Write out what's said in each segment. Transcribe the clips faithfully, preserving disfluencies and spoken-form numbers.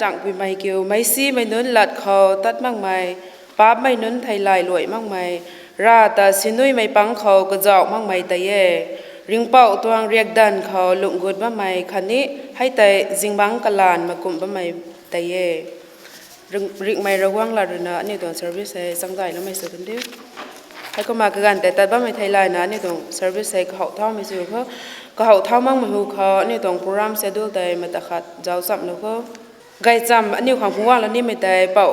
Tangpuimei kiu, meicsimei nunc lat khou tat makmei, paapmei nunc theilay luai makmei, Rav ta sinuimei pang khou kazauh makmei tei e. Ringhpouc tuang riakdanv khou lungc gut bammei khatni hei tei zingbangc kalanv makumh bammei tei e. Ring- ringhmei Ravguangc lat ruina aniu tuang service hei changzayloumei sw kan diu. Heikumna kaganv tei tat bammei theilayna aniu tuang service hei kahaw thaumei sw khou, kahaw thau makmei hu khou aniu tuang program schedule tei mata khat zauc chamlou khou. Gaychamv aniu khang phungc guanglou nimei tei pou,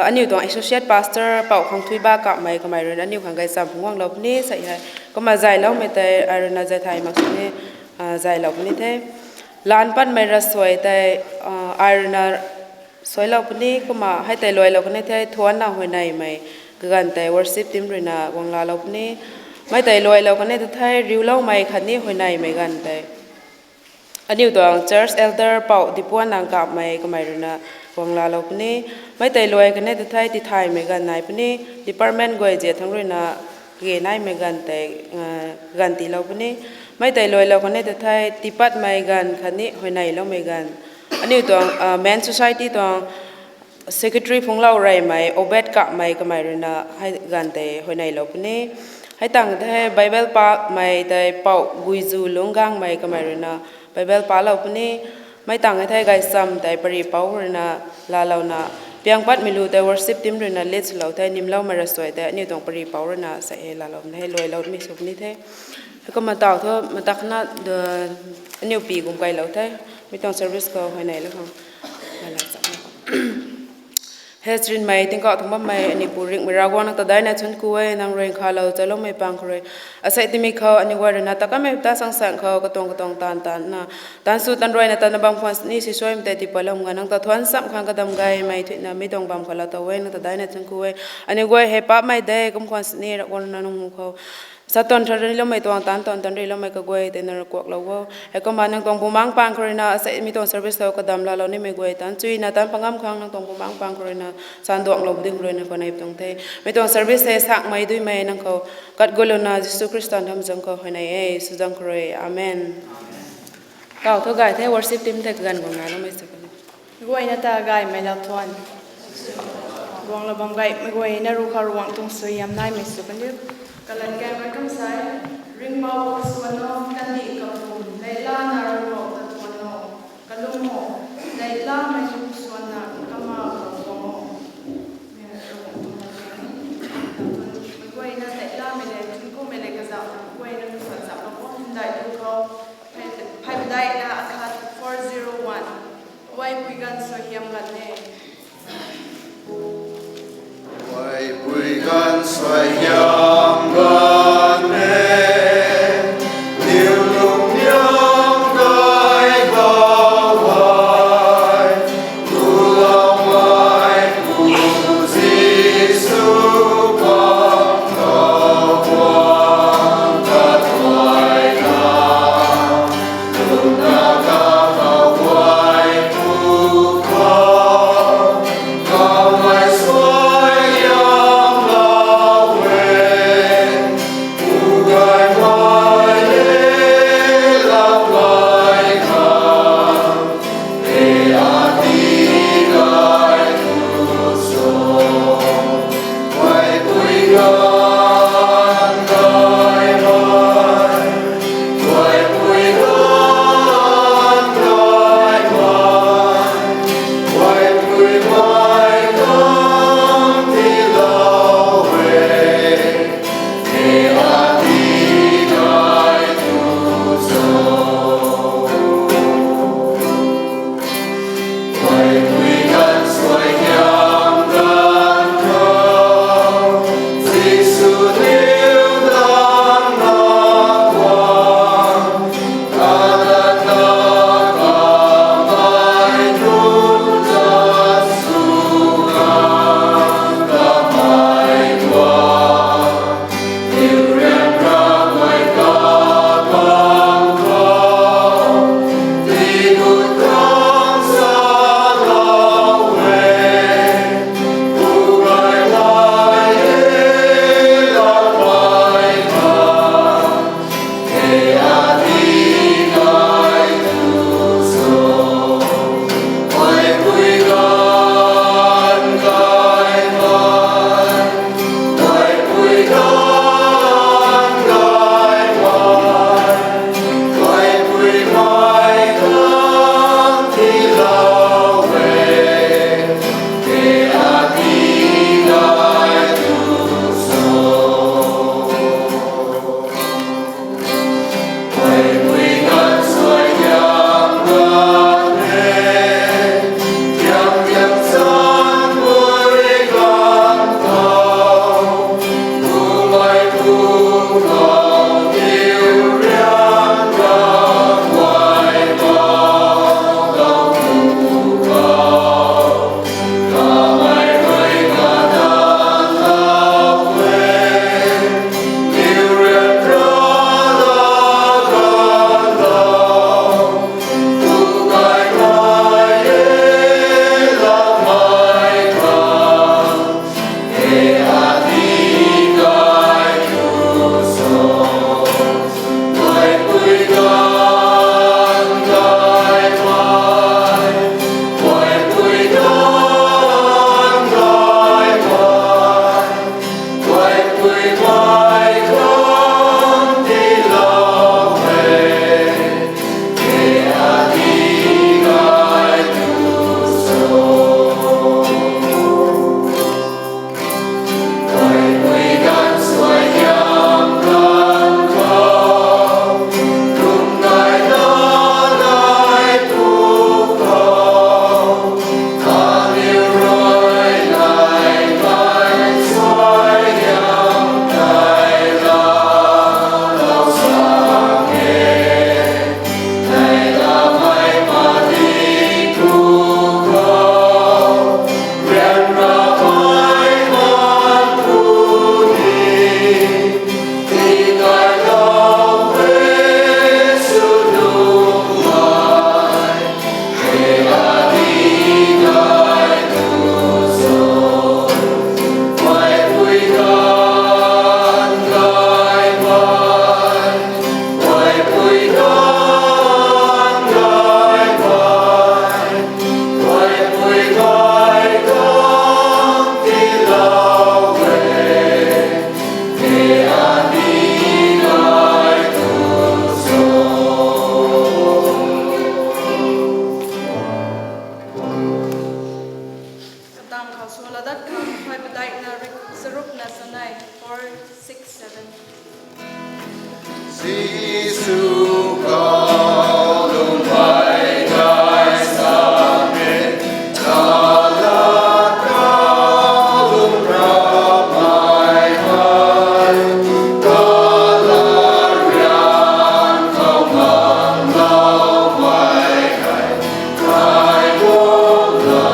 aniu tuang associate pastor pou khang thui ba kapmei kamei ruina aniu khang gaychamv phungc guanglou puni sei hei. Kumna zayloumei tei ai ruina zay thay mak sini, zaylou puni the. Lan patmei ravsuai tei ai ruina suailou puni, kumna hei tei luailou kan e the, thuanna huayneymei kaganv tei worship team ruina guanglalou puni. Mei tei luailou kan e the, riuloumei khatni huayneymei ganv tei aniu tuang church elder pou dipuan nang kapmei kamei ruina guanglalou puni. Mei tei luai kan e the, tithaymei ganv nai puni, department guay ziat thangc ruina kage naimei ganv tei ganv tiilou puni. Mei tei luailou kan e the, tiipatmei ganv khatni huayneyloumei ganv. Aniu tuang Men Society tuang secretary phungclou reymei Obed kapmei kamei ruina hei ganv tei huayneylou puni. Hei tang the Bible pakmei tei pou Guizu Lungc Gangmei kamei ruina Bible palou puni. Mei tang e the gaychamv tei pary pou ruina laalouna, piang patmei lu tei worship team ruina lead swlou the, nimloumei ravsuai tei aniu tuang pary pou ruina sei hei laalou puni, hei luailou nimei sw puni the. Heikumna taw thu mata khatna aniu pi kum kailou the. Mi tuang service khou huayneylou khang Hei charynmei tingkauh thangc bammei aniu Pu ringhmei Ravguangc, nang ta daina thuanc ku e, nang rui nkhavlou chaloumei pang khou rui. Asei tingmik khou aniu guay ruina ta kanmei ta sangsaeng khou katuang katuang taanv taanvna, taanv sw taanv ruaina tatna bam khwan sini sisuaimei tei tiipatlou mak ge, nang ta thuanc cham khang kadam gaymei thuina mi tuang bam khou laa tow e, nang ta daina thuanc ku e. Aniu guay hei paapmei de kum khwan sini Ravguangc nang hu khou Satan than riloumei tuang taanv taanv tan riloumei kaguay tei nang rui kuaklou o. Heikumna nang tuang bumaengc pang khou ruina asei mi tuang service khou kadam laalou nimei guay tan chuina tan pangam khang nang tuang bumaengc pang khou ruina sanduanglou ding ruina khou nei tuang the. Mi tuang service hei sakmei duimei nang khou kat gulouna Jisu Khrista ntham zang khou huayney e, sw zang khou rui. Amen. Taw thu gay the worship team tei kaganv guang naloumei sw kan e. Guayna ta gaymei laa thuan. Guanglou bam gaymei guayna ruc khou Ravguangc tuang suaihiam naimei sw kan diu. Kalan kaeng rui kum sa e, ringhpouc sw kan o, kandih kapwm neihlana ringhpouc ta thuan o, kalum o, neihlamei sw swanna kama khou guang o. Meic guayna neihlamei le thunkumei le kazauh guayna swan zauh mak bam dai lu khou, phey padeihna akhat four zero one. Guay pui ganv suaihiam ganv e. Guay pui ganv suaihiam ganv e. Niw lung liang gay gau gay, kuloumei Pu Jisu bam khou guang ta tuayna, lungna ta khou guay phu khou, kawmei suaihiam lou e. Jisu kalum mei gay sa e, kalat kalum ramei hei, kalat riang khou manlou mei hei, kai guang la,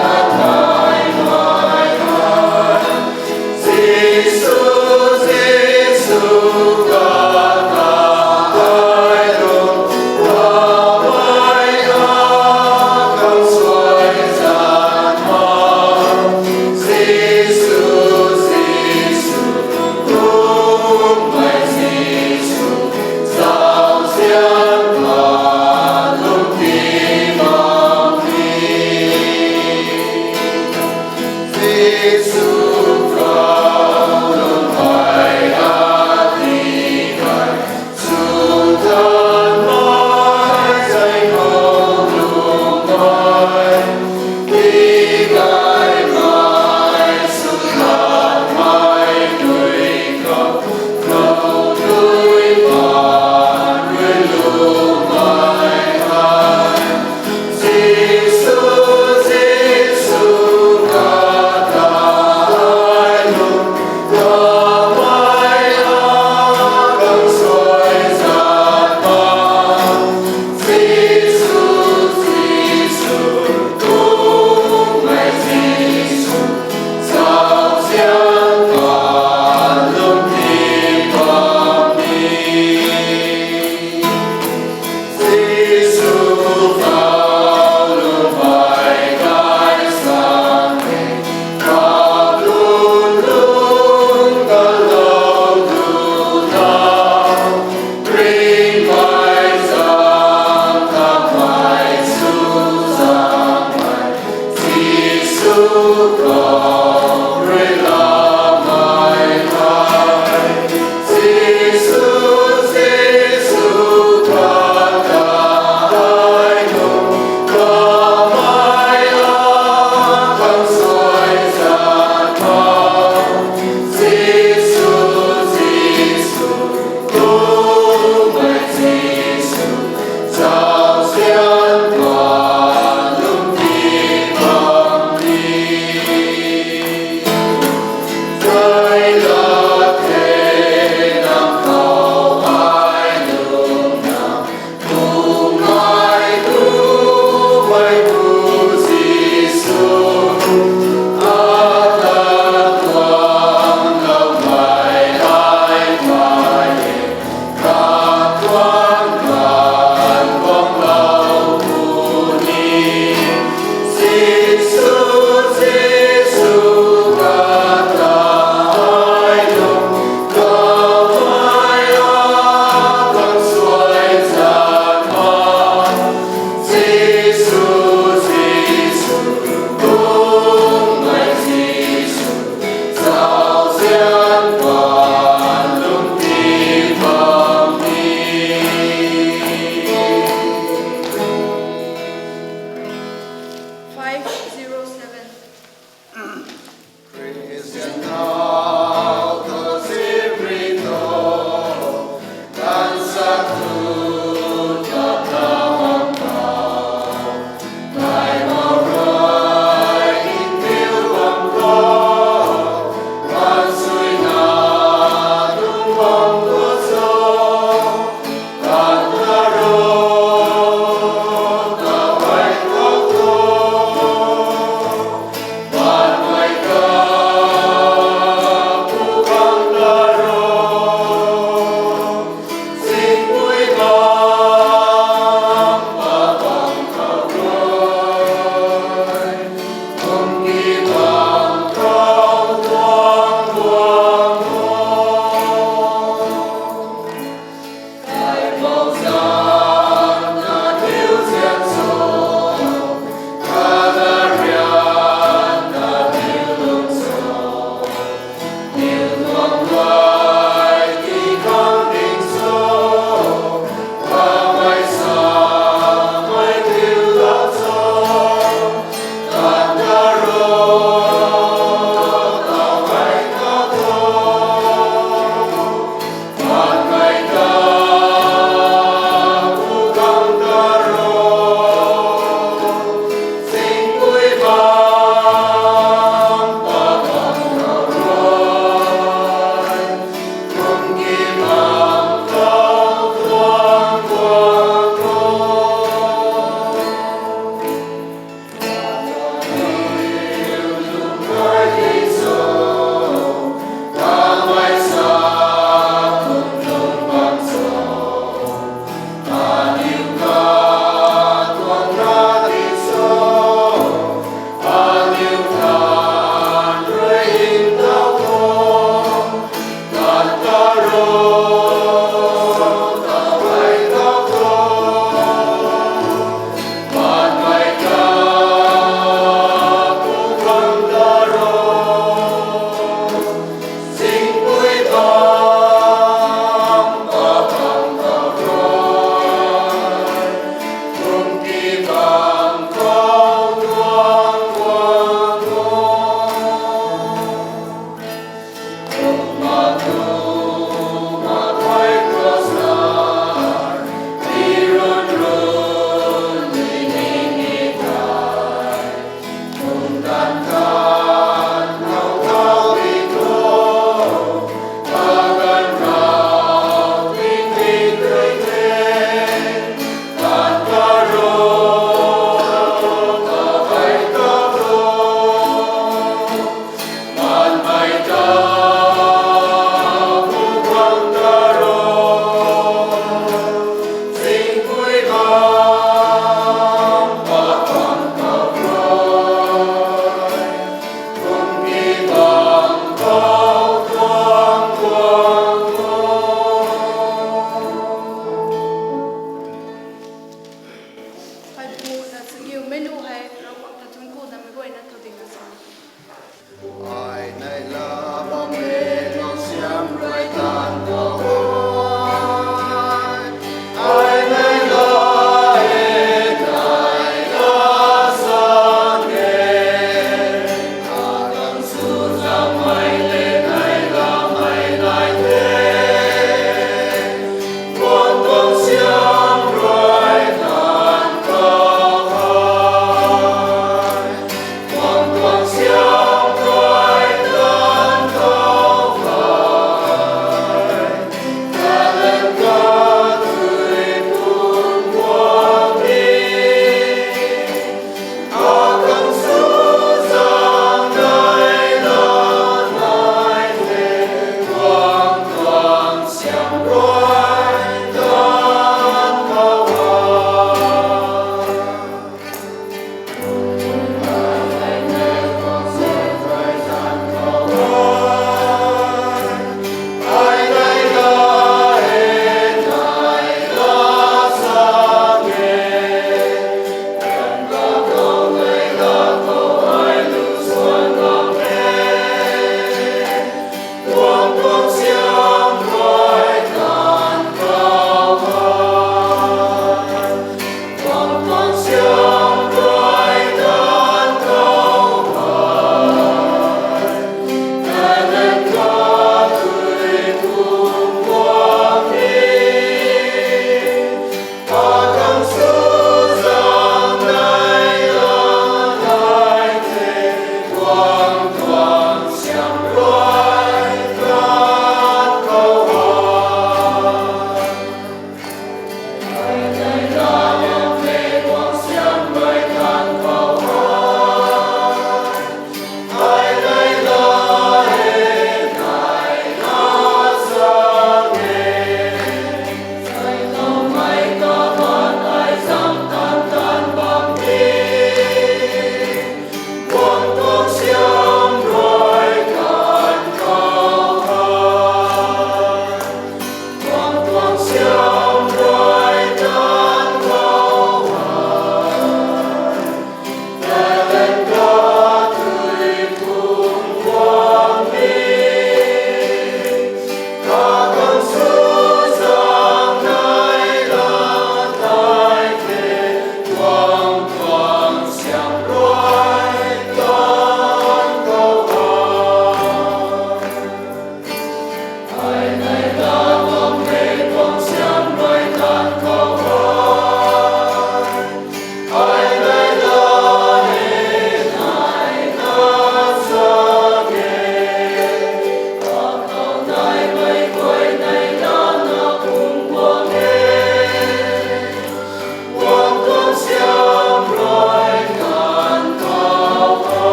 kai mei hei. Jisu, Jisu, kalat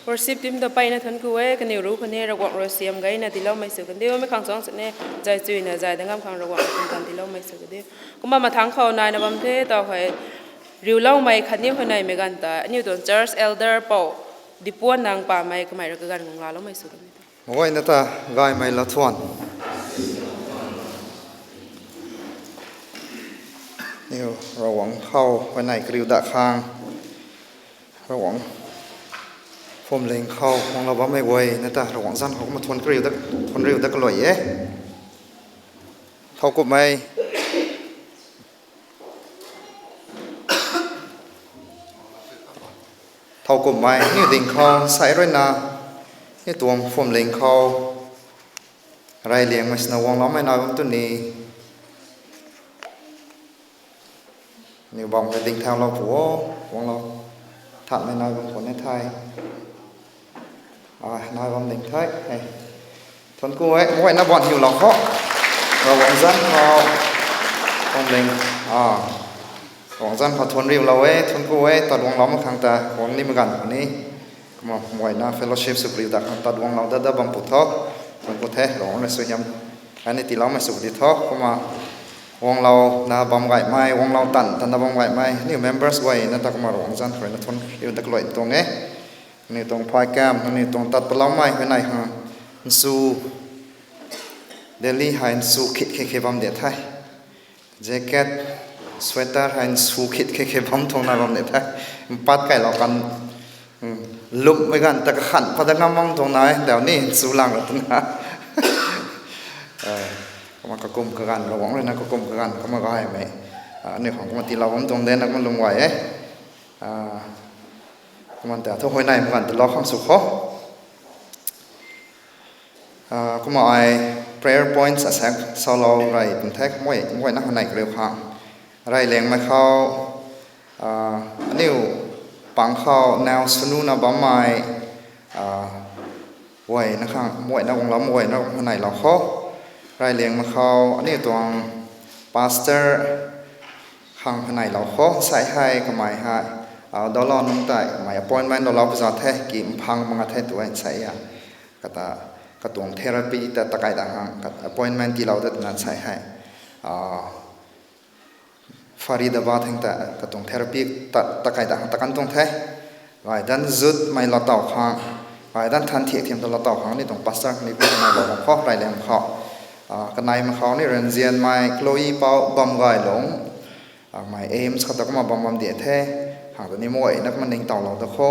Worship team ta peyna thuanc ku e, kaniw ruc khou ni Ravguangc rui siam gayna tiiloumei sw kan diu, mei khang chuang sini, zay chuyna zay da ngam khang Ravguangc rui pumtan tiiloumei sw kan diu. Kumna mathangc khou naina bam the, tau hei, riuloumei khatni huayneymei ganv ta, aniu tuang church elder pou, Dipuan Nang Pamei kamei rui kaganv guang laaloumei sw kan diu. Maguayna ta gaymei lathuan. Niw Ravguangc khou huayney kariu dat khang, Ravguangc phuamling khou guanglou bammei guay na ta Ravguangc zanc khou kumna thuanc kariu dat, thuanc riu dat kalui e. Thowkumhmei, thowkumhmei niw ding khou sei ruina, niw tuang phuamling khou reyliangmei swna guangloumei nai bam tu ni. Niw bam kha ding thaulou pu o, guanglou. Thatmei nai bam khou ni the. A, nai bam ding the. Hei. Thuanc ku e, maguayna bam hiulou khou. Ravguangc zanc khou, phuamling, a, Ravguangc zanc khou thuanc riulou e, thuanc ku e, ta guanglou mak khang ta, guang nimei ganv khou ni. Kumna muaina fellowship sw pariu ta khang tat guanglou dat dat bam pu tho. Bam pu the, Ravguangc rui suaihiam ani tiiloumei sw di tho. Kumna guanglou na bam gaymei, guanglou tan tan na bam gaymei aniu members guayna ta kumna Ravguangc zanc khou rui na thuanc riu dat kalui tuang e. Aniu tuang phay kam, aniu tuang tat paloumei huayney khang nsu, Delhi hei nsu khit khe khe bam de the. Jacket, sweater hei nsu khit khe khe bam tuang na bam de the. Mpat kailou kan, lupmei ganv ta kakhan pat da ngam bam tuang na e, dau ni nsu lang ra twna. Kumna kakum kaganv, Ravguangc rui na kakum kaganv kumna gaymei, aniu khang kumna tiilou bam tuang de na kumna lung gay e. Kumna ta thu huayneymei ganv ta lou khang sw kho. Kumna ai prayer points asaekc salou rey tun the, muay muayna huayney kariu khang. Rey liangmei khou, aniu pang khou now swnu na bammei guayna khang muayna guanglou guayna huayneylou kho. Rey liangmei khou aniu tuang pastor khang huayneylou kho. Sai hei kamei hei, dawlou nunc tei kamei appointment lou lou pui za the, ki mphang mak nga the tu e sai a. Kata, katuang therapy ta takai da khang appointment tiilou dat na sai hei Faridabad theng ta katuang therapy ta takai da khang ta kan tuang the. Gay dan zutmei lou tow khang, gay dan than thiak thiam ta lou tow khang ni tuang pastor ni pu nai lou bam khou rey liang khou, kanei mak khou ni ranzianmei Chloe pou bam gay lung, mei AIIMS khou ta kumna bam bam di the. Khang ta ni muayna kumna ningtowlou da kho.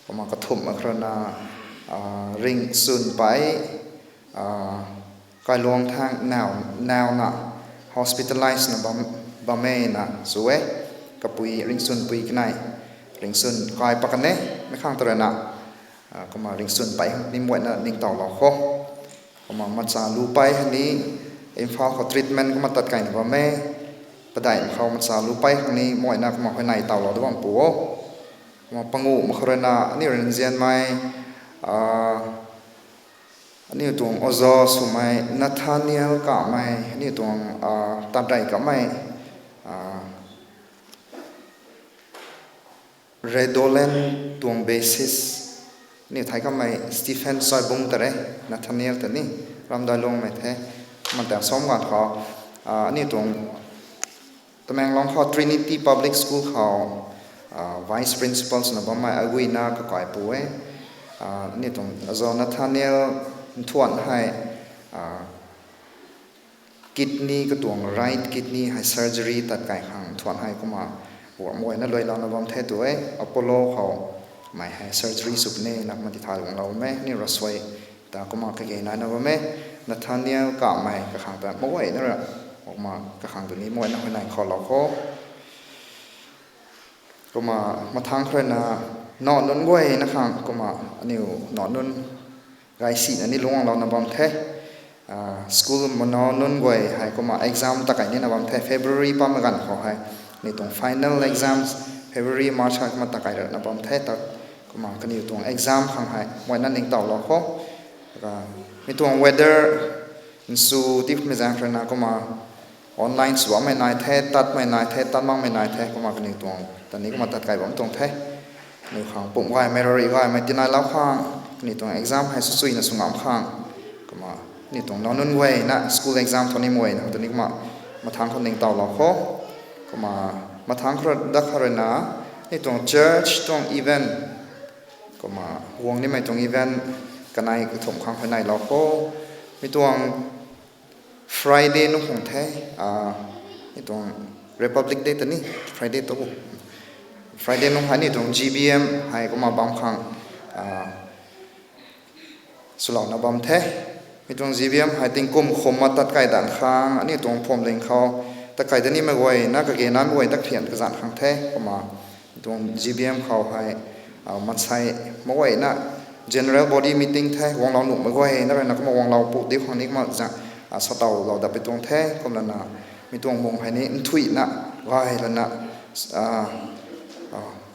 Kumna kathumh mak khou rui na, Ringchunpei, kailuang thang now, now na hospitalize na bam, bam e na sw e. Kapui Ringchunpui kanei, Ringchun kai pa kan e, mei khang ta rui na, kumna Ringchunpei ni muayna ningtowlou kho. Kumna Machalupei hei ni Imphal khou treatment kumna tat kaina bam e. Padeih khou Machalupei khang ni muayna kumna huayney towlou da bam pu o. Kumna panguh mak khou rui na aniu ranzianmei, aniu tuang ozo swmei Nathaniel kamei, aniu tuang, tat rey kamei, Redoland tuang basis, aniu thei kamei Stephen Saibung ta re, Nathaniel ta ni, Ramdailungmei the. Kumna ta sam ganv khou, aniu tuang Tamenglong khou Trinity Public School khou vice principal swna bammei aguina kakai pu e. Aniu tuang azo Nathaniel nthuan hei kidney katuang right kidney hei surgery tat kai khang nthuan hei kumna guang guayna luailouna bam the tu e. Apollo khou mei hei surgery sw puni na kumna tithay guanglou bam e, ni rasuai ta kumna kage naina bam e. Nathaniel kamei kakhang ta muayna ra, kumna kakhang ta ni muayna huayney khoulou kho. Kumna mathangc khou rui na nac nunc guayna khang kumna aniu nac nunc gay sina ni lungclouna bam the. School manac nunc guay hei kumna exam takai nina bam the, February pammei ganv khou hei. Ni tuang final exams February, March hei kumna takai rana bam the ta. Kumna kaniw tuang exam khang hei muayna ningtowlou kho. Mi tuang weather nsu tipmei zaeng khou rui na kumna online sw bammei nai the, tatmei nai the, tat makmei nai the, kumna kaniw tuang ta ni kumna tat kai bam tuang the. Kaniw khang pumh gaymei, rari gaymei tinailou khang, kaniw tuang exam hei swsuina sw ngam khang. Kumna kaniw tuang nac nunc guayna school exam thu ni muayna ta ni kumna mathangc khou ningtowlou kho. Kumna mathangc khou dat khou rui na, ni tuang church tuang event, kumna guang nimei tuang event kanei kathumh khang huayneylou kho. Mi tuang Friday nung khang the, mi tuang Republic Day ta ni, Friday tu, Friday nung hei ni tuang GBM hei kumna bam khang swlouna bam the. Mi tuang GBM hei tingkum khumna tat kai dan khang, aniu tuang phuamling khou tat kai da nimei guayna kage namei guay ta phian kazanc khang the. Kumna tuang GBM khou hei, mansei mei guayna general body meeting the, guanglou nuhmei guayna rui na kumna guanglou pu diu khang ni kumna zang, satowlou dat pi tuang the. Kumlana mi tuang mung hei ni nthuihna gay lana,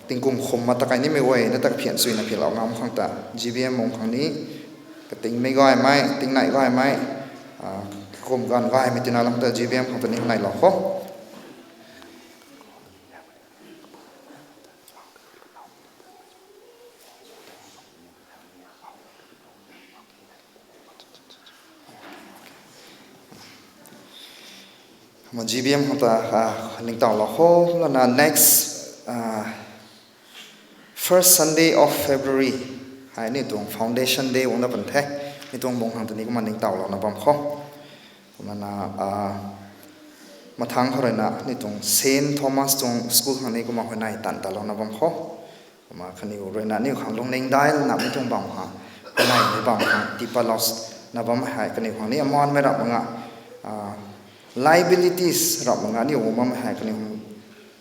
tingkum khumna tat kai nimei guayna ta phian suina phianlou ngam khang ta GBM mung khang ni katingmei gaymei, tingnei gaymei, kakum ganv gaymei tina lam ta GBM khang ta ni neilou kho. Kumna G B M khou ta, ah, ningtowlou kho, kumna next, ah, first Sunday of February hei aniu tuang Foundation Day guang dat pan the. Aniu tuang bung khang ta ni kumna ningtowlouna bam kho. Kumna, ah, mathangc khou ruina aniu tuang Saint Thomas tuang school khang ni kumna huayney tan talouna bam kho. Kumna kaniw ruina aniu khang lungning dai lana mi tuang bam khang, huayneymei bam khang tiipatlou na bam hei kaniw khang ni amanmei rap mak nga, ah, liabilities rap mak nga aniu guang bammei hei kaniw khang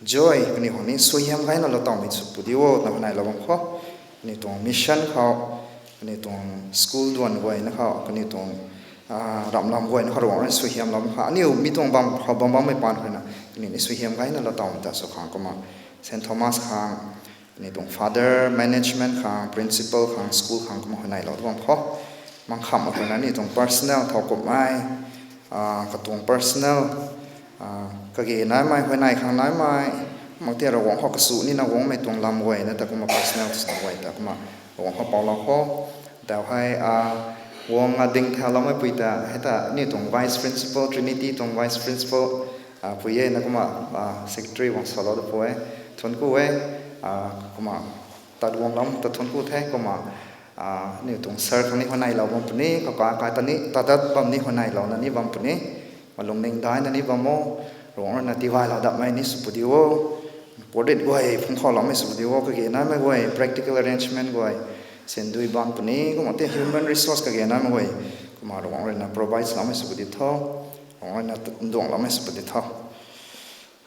joy, kaniw khang ni suaihiam gayna lou tawmei sw pw diu o twna huayneylou bam kho. Kaniw tuang mission khou, kaniw tuang school duan guayna khou, kaniw tuang, ah, ramlam guayna khou Ravguangc rui suaihiamlou bam kha. Aniu mi tuang bam khou bam bammei paan khou ruina kaniw ni suaihiam gayna lou tawmei ta sw khang kumna Saint Thomas khang, aniu tuang father, management khang, principal khang, school khang kumna huayneylou bam kho. Mangkhamhmei khou ruina aniu tuang personnel thowkumhmei, ah, katuang personnel, ah, kage naimei, huayney khang naimei, mak ti Ravguangc khou kasu nina guangmei tuang lam guayna ta kumna personnel sa guay ta kumna Ravguangc khou paulou kho. Tau hei, ah, guang ading thauloumei pui ta hei ta aniu tuang vice principal, Trinity tuang vice principal, ah, pui e na kumna, ah, secretary guang salou ta pui e, thuanc ku e, ah, kumna tat guanglou ta thuanc ku the kumna, ah, aniu tuang sir khang ni huayneylou bam puni, kakai kai ta ni tatat bam ni huayneylouna ni bam puni, malungning daina ni bam o, Ravguangc ruina tiivaylou datmei ni sw pw diu o, audit guay phungc khouloumei sw pw diu o, kage naimei guay, practical arrangement guay, sendui bam puni, kumna ti human resource kage naimei guay, kumna Ravguangc ruina provide loumei sw pw di tho, Ravguangc ruina nduangloumei sw pw di tho.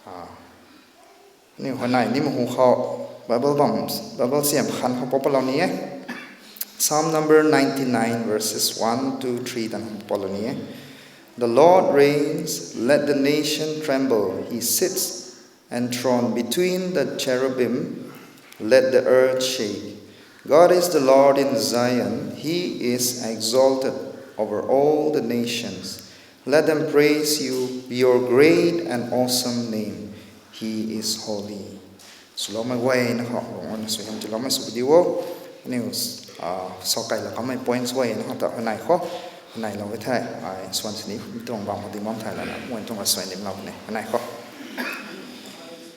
Ah, aniu huayney ni mahu khou Bible bam, Bible siam khan khou pau patlou ni e. Psalm number ninety-nine, verses one, two, three tan khou patlou ni e. The Lord reigns, let the nation tremble. He sits enthroned between the cherubim, let the earth shake. God is the Lord in Zion, he is exalted over all the nations. Let them praise you, your great and awesome name. He is holy. Swloumei guayna khou Ravguangc ruina suaihiam tiiloumei sw pw diu o. Aniu, ah, sw kailou kanmei points guayna khou ta huayney kho. Huayneylou e thei, ai swan sini mi tuang bam khou ding bam thei lana, mei tuang suaihiam lou puni, huayney kho.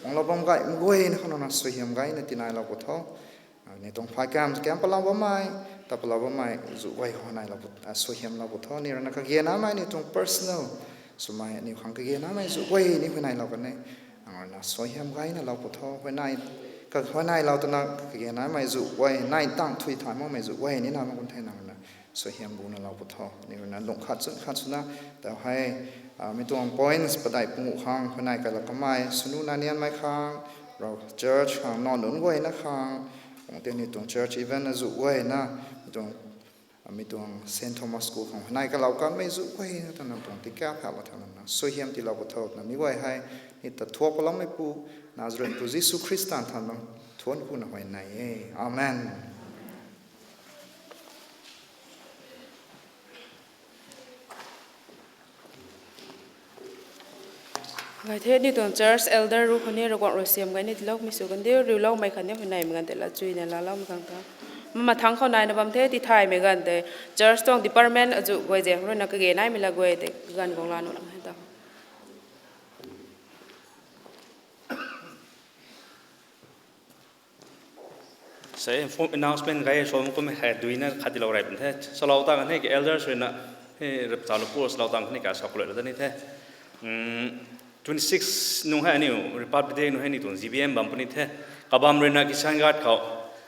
Guanglou bam gaymei guayna khou nang na suaihiam gayna tiineylou pw tho. Aniu tuang phay kam, kam patlou bammei, ta patlou bammei zu guay khou huayney, ah, suaihiamlou pw tho. Aniu ruina kage naimei aniu tuang personal swmei, aniu khang kage naimei zu guay ni huayneylou kan e. Nang ruina suaihiam gayna lou pw tho. Huayney, ka huayneylou twna kage naimei zu guay, nai tang thui thay makmei zu guay ni na mak kun the, nang ruina suaihiam buna lou pw tho. Aniu ruina lung khat chwn khat swna, tau hei, ah, mi tuang points padeih pungu khang huayney kailou kanmei, swnu nanianmei khang, Rav church khang, nac nunc guayna khang, kung ti aniu tuang church event na zu guayna, mi tuang, ah, mi tuang Saint Thomas School khang huayney kalou kanmei zu guayna ta nang tuang tingkauh phauhlou tha nang na suaihiam tiilou pw tho twna mi guay hei ni ta thuak paloumeipu, Nazareth pu Jisu Khrista than bam thuanc kuna huayney e. Amen. Gay the, aniu tuang church elder ru khou ni Ravguangc rui suaihiam gayna tiiloumei sw kan diu, riuloumei khatni huayneymei ganv tei laa chuyna laaloumei khang ta. Mama thangc khou naina bam the, tithaymei ganv tei church tuang department azu guay zaeng ruina kage naimei laa guay tei ganv guang la nuh lang he ta. Sei, announcement gay sw kum hei duina khat tiilou rey pun the. Salou tang kan hei ki elders ruina, hei rap chalou pu salou tang kan hei ka sa khou lou ta ni the. Twenty six nung hei aniu Republic Day nung hei ni tuang G B M bam puni the. Kabam ruina Kishan Ghat khou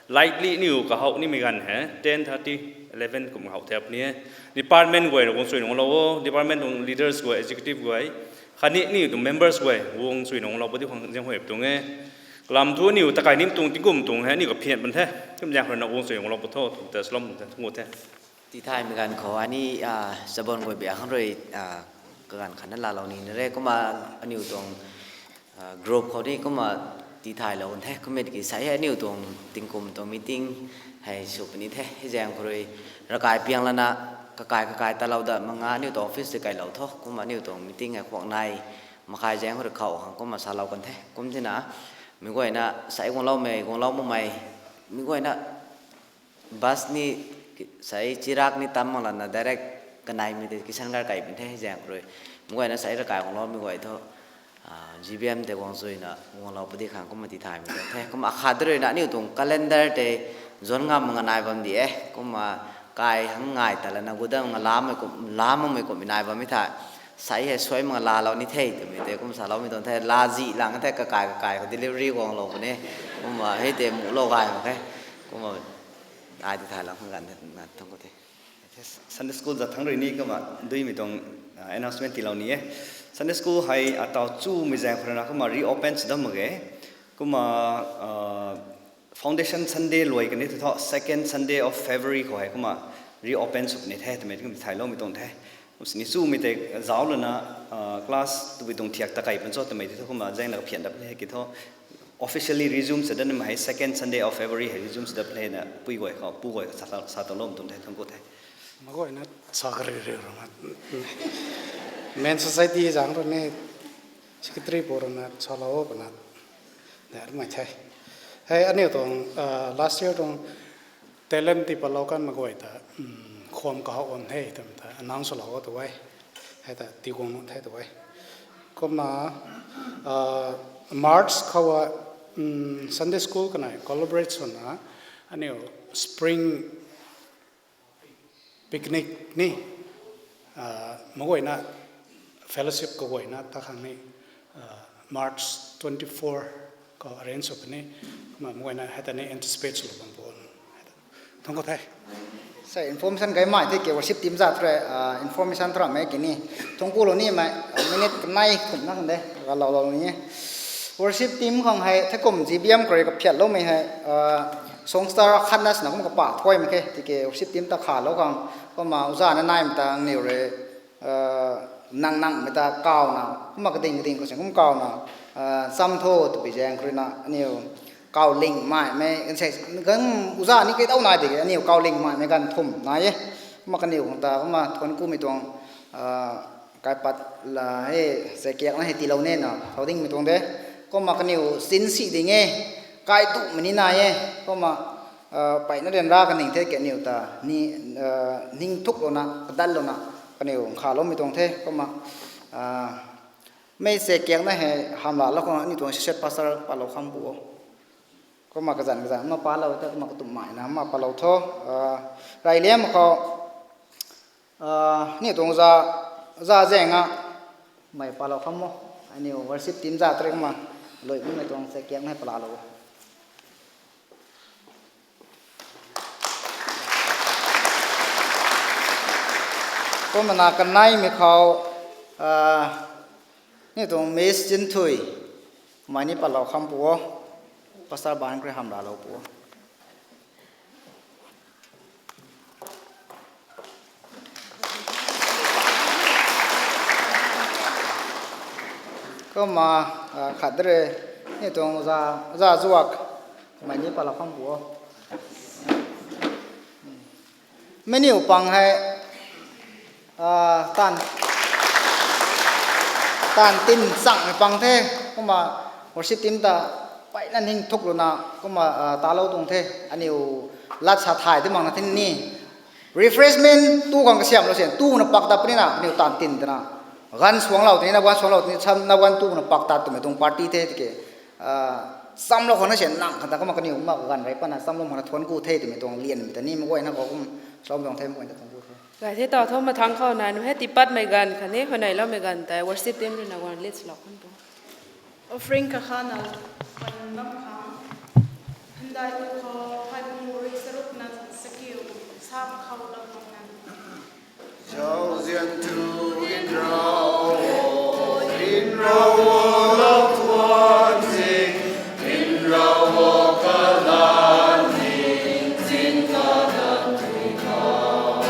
lightly aniu kahow nimei ganv hei ten thirty, eleven kum how the puni e. Department guay rui guang chuy nunglou o, department tuang leaders guay, executive guay, khatni aniu tuang members guay guang chuy nunglou pw di khang zaeng huay tuang e. Kalam thu aniu takai nim tuang tingkum tuang hei aniu kaphian pun the. Kum zaeng khou ruina guang chuy nunglou pw tho, ta salou the, thungu the. Tithaymei ganv khou ani, ah, chabon guay bia khang rui, ah, kaganv khatna laalou nina re. Kumna aniu tuang, ah, group khou ni kumna tithaylou kan the. Kumna ki sei hei aniu tuang tingkum tuang meeting hei sw puni the. Hei zaeng khou rui ravkai piang lana kakai kakai talou dat mak nga aniu tuang office tei kailou tho. Kumna aniu tuang meeting hei khuak nai makhai zaeng khou rui khou khang kumna salou kan the. Kum tina mi guayna sei guangloumei, guanglou makmei, mi guayna bus ni sei chirak ni tam mak lana direct kaneimei tei kisan gar kaimei the zaeng rui. Mei guayna sai ravkai guangloumei guay thu, ah, G B M tei guang zuina guanglou pudi khang kumna tithaymei tuang the. Kumna akhat ruina aniu tuang calendar tei zuan ngam nga nai bam di e. Kumna kai hang ngai ta lana gudam nga lamei kum, lamei kum nai bammei tha. Sai hei suai mak laalou ni the twmei tei kumna saloumei tuang the. Lazi lang the kakai kakai khou delivery guanglou puni. Kumna hei tei mulou gay mak khe. Kumna ai tithay lang khang ganv the na thang khou the. Sunday school zat thangc rui ni kumna duimei tuang, ah, announcement tiilou ni e. Sunday school hei ataw chumei zaeng khou rui na kumna reopen sw dam mak ge. Kumna, ah, Foundation Sunday luai kani thu thu second Sunday of February khou hei kumna reopen sw puni the twmei kum thayloumei tuang the. Kum sini chumei tei zauc lana, ah, class tabui tuang thiak ta kai pun cho twmei tei thu kumna zaeng la kaphian dap ni hei ki thu officially resume sw dat nimei hei second Sunday of February hei resume sw dat le na pui guay khou, pu guay khou sa ta, sa ta lou tuang the, thang khou the. Mei guayna sa kari ri runa. Men Society zaeng rui ni secretary pu runa salou puna. Dermei the. Hei aniu tuang, ah, last year tuang talent ti palou kan mei guay ta, um, khwam kahou bam the twmei ta announce lou tu e. Hei ta tiguang the tu e. Kumna, ah, March khou a, um, Sunday school kanei collaborate swna aniu spring picnic ni, ah, mei guayna fellowship kaguayna ta khang ni, ah, March twenty-four khou arrange sw puni, kumna mei guayna hei ta ni anticipate sw bam pu. Thang khou the. Sa information gaymei the ki worship team zat rui, ah, information thu ramei kini. Thang khou lou nimei, ah, minute kanei thumh na khang de, galou lou ni e. Worship team khang hei, thei kum G B M khou rui kaphiatloumei hei, ah, songster khatna swna kum kapa thuaymei khe, tiki worship team ta khalou khang, kumna uza na naimei ta aniu rui, ah, nang nangmei ta kawna, kumna kading kading khou sin kum kawna, ah, cham tho twpui zaeng khou rui na, aniu kaw lingmaimei, kan sei, kan uza ni kei dau nai de, aniu kaw lingmaimei ganv thumh nai e, kumna kaniw khang ta, kumna thuanc kumei tuang, ah, kaipat la hei, se kiak na hei tiilou ne na, thau dingmei tuang de. Kumna kaniw sin si ding e, kai tumei ni nai e, kumna, ah, peyna ryanra kaning the kaniw ta, ni, ah, ning thuk louna, kadat louna, kaniw khaloumei tuang the, kumna, ah, mei se kiak na hei hamlou lou khang aniu tuang associate pastor palou kham pu o. Kumna kazanc kazanc ma palou ta kumna katumh maina ma palou tho. Ah, rey liam khou, ah, aniu tuang za, za zaeng a, mei palou kham o. Aniu worship team za tari kumna, lui mei tuang se kiak na hei palalou. Kumna kaneimei khou, ah, aniu tuang Miss Chinthui, mei ni palou kham pu o, Pastor Ban khou rui hamlou pu o. Kumna, ah, khat de re, aniu tuang za, za zuak, mei ni palou kham pu o. Mei niw pang hei, ah, taanv, taanv tin changmei pang the, kumna worship team ta peyna ning thuk louna, kumna, ah, talou tuang the, aniu lat sa thay ti makna tin ni. Refreshment tu khang kasiamhlou sin, tuna pak tat puni na, aniu taanv tin twna. Ganv suanglou tini, na ganv suanglou tini, sam na ganv tuna pak tat twmei tuang party the tiki, ah, chamlou khang na sin nang khang ta kumna kaniw kumna kaganv rey patna chamlou makna thuanc ku the twmei tuang lianmei ta ni mei guayna khou kum, salou tuang the mei guayna thuanc ku the. Gay the taw tho mathangc khou nai nu hei tipatmei ganv khatni huayneyloumei ganv tei worship team rui na guang lead swlou khang pu. Offering kakhana pan bam khang. Handai tu khou phay pung rui charuk na sakiu sa khou lou bam na. Zauzian tu inrau, inrau lou tuan zing, inrau kalan zing, zing kalan tui khou.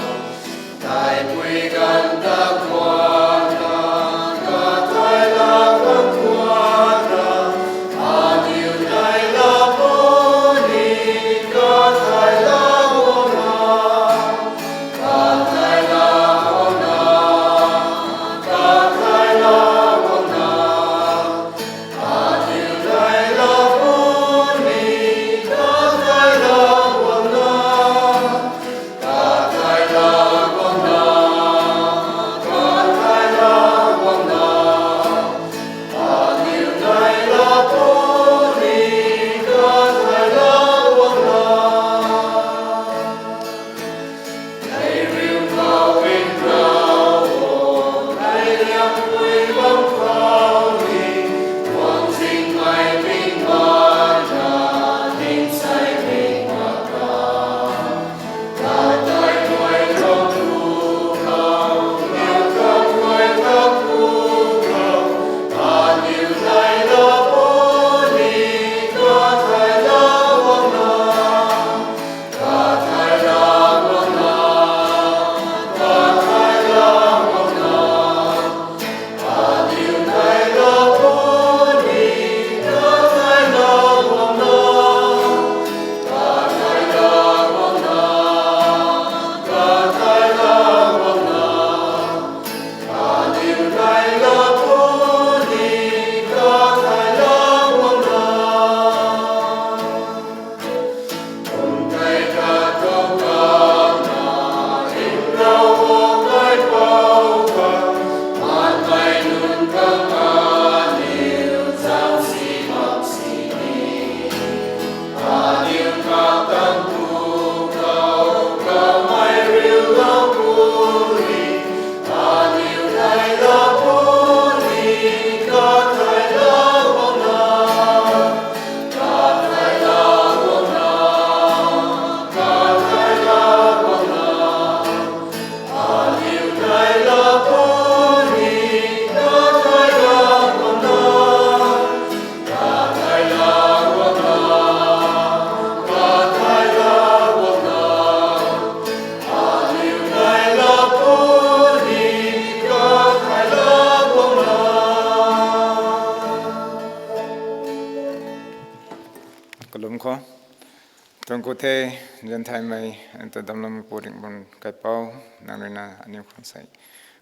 Pu the, zanthaymei, ata damloumei Pu Ringhbun Kaipouc, nang rui na aniu khang sei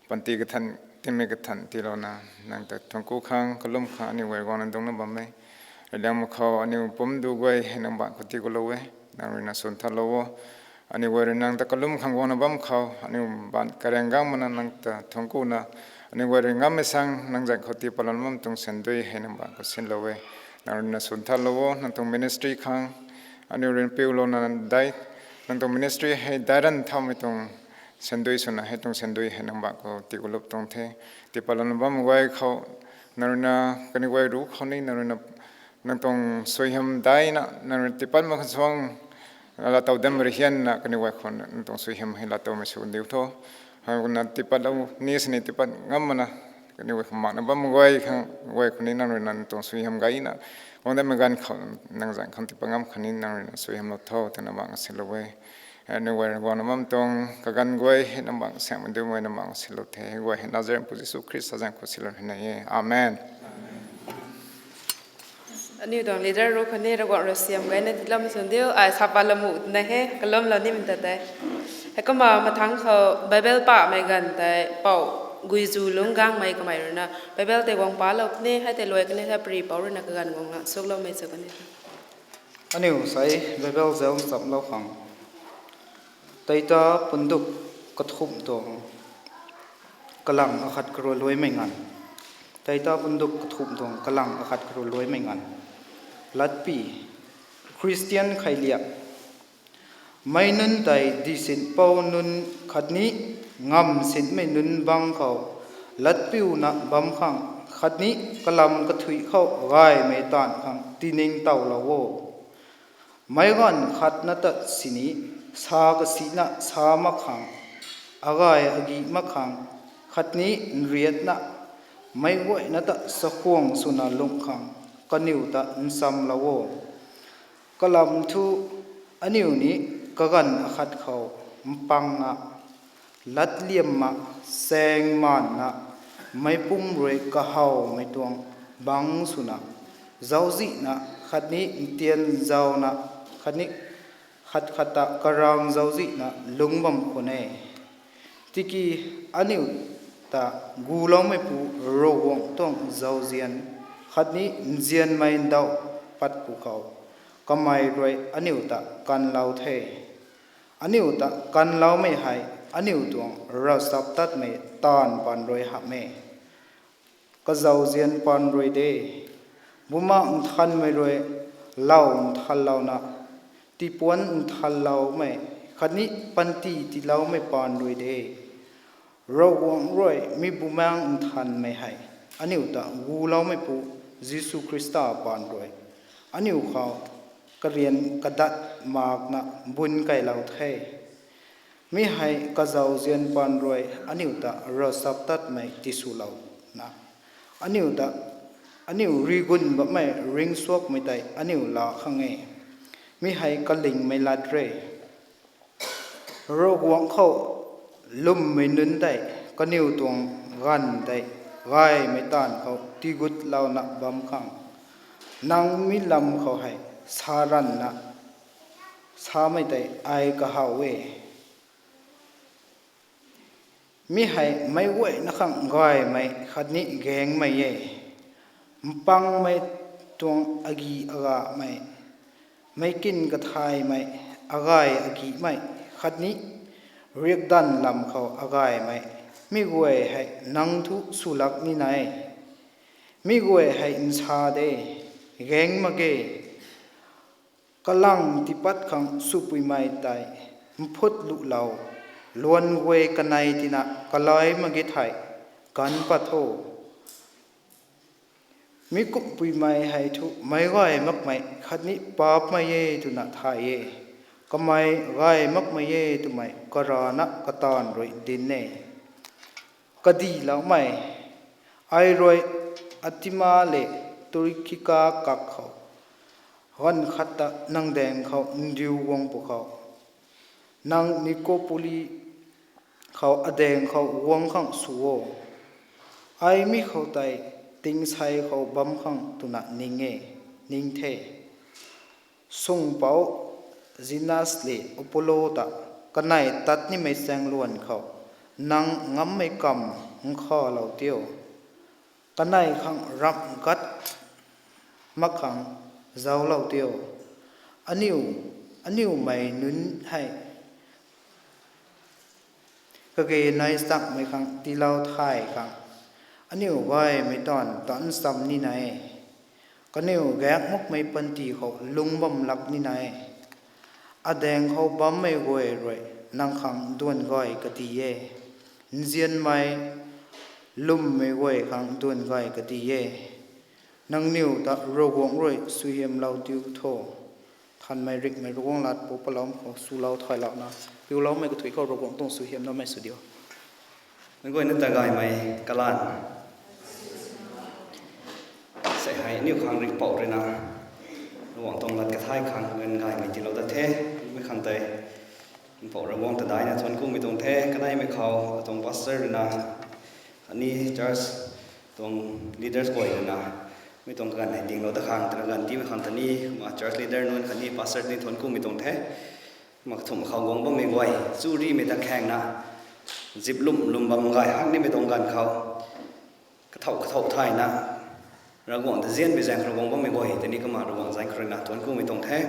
panty kathan, timei kathan tiilouna, nang ta thuancku khang, kalum khang aniu guay guangna dungcna bam e. Riliangmei khou aniu pumc du guay hei nang baanc khou tii kulou e, nang rui na swn thatlou o. Aniu guay rui nang ta kalum khang guangna bam khou, aniu baanc kariang gang mana nang ta thuancku na, aniu guay rui ngammei sang nang zaeng khou tii patlouna bam tuang sandui hei nang baanc khou sinlou e. Nang rui na swn thatlou o, nang tuang ministry khang, aniu rui piulouna dai, nang tuang ministry hei daic ranv thaumei tuang sandui swna hei tuang sandui hei nang baanc khou tii kulup tuang the. Tii patlouna bam guay khou, nang rui na kaniw guay ruc khou ni, nang rui na, nang tuang suaihiam daina, nang rui tii pat mak khang suang, laatow dam rui hianna kaniw guay khou nang tuang suaihiam hei laatowmei sw ndiu tho. Hei kumna tii patlou ni sini tii pat ngam mana, kaniw guay khou makna bam guay khang guay khou ni nang rui na nang tuang suaihiam gayna, guang datmei ganv khou nang zaeng khang tii pat ngam khang ni nang rui na suaihiamlou tho twna baanc silou e. Aniu guay guangna bam tuang kaganv guay hei nang baanc siamhmei duimei na baanc silou the, guay hei Nazareth Pu Jisu Khrista zaeng khou silou hei nai e. Amen. Aniu tuang leader ruc khou ni Ravguangc rui siam gayna tiiloumei swn diu, ai sa patloumei na he, kalumlou nimei ta tei. Heikumna mathangc khou Bible pamei ganv tei pou Guizu Lungc Gangmei kamei rui na Bible tei guang palou puni, hei tei luai kani the, pary pouc rui na kaganv guangna sukloumei sw kani. Aniu sei Bible zauc nchamlou khang. Tei ta punduk kathumh tuang kalang akhat karua luaimei nganv. Tei ta punduk kathumh tuang kalang akhat karua luaimei nganv. Latpy, Khristian kheiliak. Meic nunc tei dihsinpou nunc khatni ngamv sinmei nunc bangc khou latpiuna bam khang khatni kalam kathuic khou gaymei taanv khang tiningtowlou o. Meic ganv khat na ta sini sa kasina sa mak khang, agay agih mak khang, khatni nriatna meic guayna ta sakhwang swna lungh khang kaniw ta nchamlou o. Kalam thu aniu ni kaganv akhat khou mpangna, latliamna, saengmaanna, meicpumc rui kahawmei tuang bangc swna, zauczihna khatni ntianzauna khatni khat khat ta karang zauczihna lungc bam khwan e. Tiki aniu ta guloumeipu Ravguangc tuang zauzian khatni nzianmei ndauh pat pwkhou kamei rui aniu ta kanlou the. Aniu ta kanloumei hei aniu tuang ravchaptatmei taanv paan rui hamh e, kazauzian paan rui de. Bumaengh Nthanmei rui lau nthanlouna, tiipuanc nthanloumei khatni panty tiiloumei paan rui de. Ravguangc rui mi Bumaengh Nthanmei hei aniu ta guloumeipu Jisu Khrista paan rui aniu khou karian kadat makna bun kailou the. Mi hei kazauzian paan rui aniu ta ravchaptatmei tiswlouna, aniu ta, aniu rigun bammei ringcsuakmei tei aniu laa khang e. Mi hei kalingmei lat re. Ravguangc khou lwmmei nunc tei kaniw tuang ganv tei gaymei taanv khou tigutlouna bam khang, nang mi lam khou hei sa ranvna samei tei ai kahaw e. Mi hei meic guayna khang gaymei khatni gaengmei e. Mpangmei tuang agi agamei, meic kin kathaymei, agay agihmei khatni riakdanv lam khou agaymei, mi guay hei nang thu swlak nina e. Mi guay hei nsa de, gaeng mak ge. Kalang tiipat khang swpuimei tei mphut luhlou, luan guay kanei tina kalai mak ge thei, ganv pat tho. Mi kumhpuimei hei thu meic gay makmei khatni paapmei e twna thay e. Kamei gay makmei e twmei karana kataanv rui dinc e. Kadihloumei, ai rui Artema le Tukhika kak khou, ganv khat ta nang daeng khou ndiu guang pwkhou, nang Nikopoli khou adaeng khou guang khang sw o. Ai mi khou tei tingsei khou bam khang twna ning e, ning the. Sungpouc Zenas le Apollo ta kanei tat nimei chaengluan khou nang ngammei kamv nkhalou tio. Kanei khang ramh gat mak khang zauclou tio. Aniu, aniumei nunc hei kage nai stakmei khang tiilou thay khang aniu gaymei taanv taanc cham nina e. Kaniw gaek makmei panty khou lung bam lak nina e. Adaeng khou bammei guay rui nang khang duan gay kadi e. Nzianmei lwmmei guay khang duan gay kadi e. Nangniw ta Ravguangc rui suaihiamlou diu tho. Thanmei rikmei Ravguangc lat pu paloumei khou swlou thaylouna piuloumei kathuic khou Ravguangc tuang suaihiam namei sw diu. Meic guayna ta gaymei kalan sei hei aniu khang ringhpouc ruina Ravguangc tuang lat kathay khang ganv gaymei tiilou dat the. Mei khang tei ringhpouc Ravguangc ta daihna thuanc kumei tuang the. Kaneimei khou atuang pastor ruina, khatni church tuang leaders guay ruina mei tuang kaganv hei dinglou dat khang twna ganv tiimei khang ta ni kumna church leader nunc khatni pastor ni thuanc kumei tuang the. Kumna kathumh khou guang bammei guay, churimei ta khaengna zip lwm lwm bam gay hak nimei tuang ganv khou kathauh kathauh thayna Ravguangc ta nzianmei zaeng khou guang bammei guay ta ni kumna Ravguangc zaeng khou ruina thuanc kumei tuang the.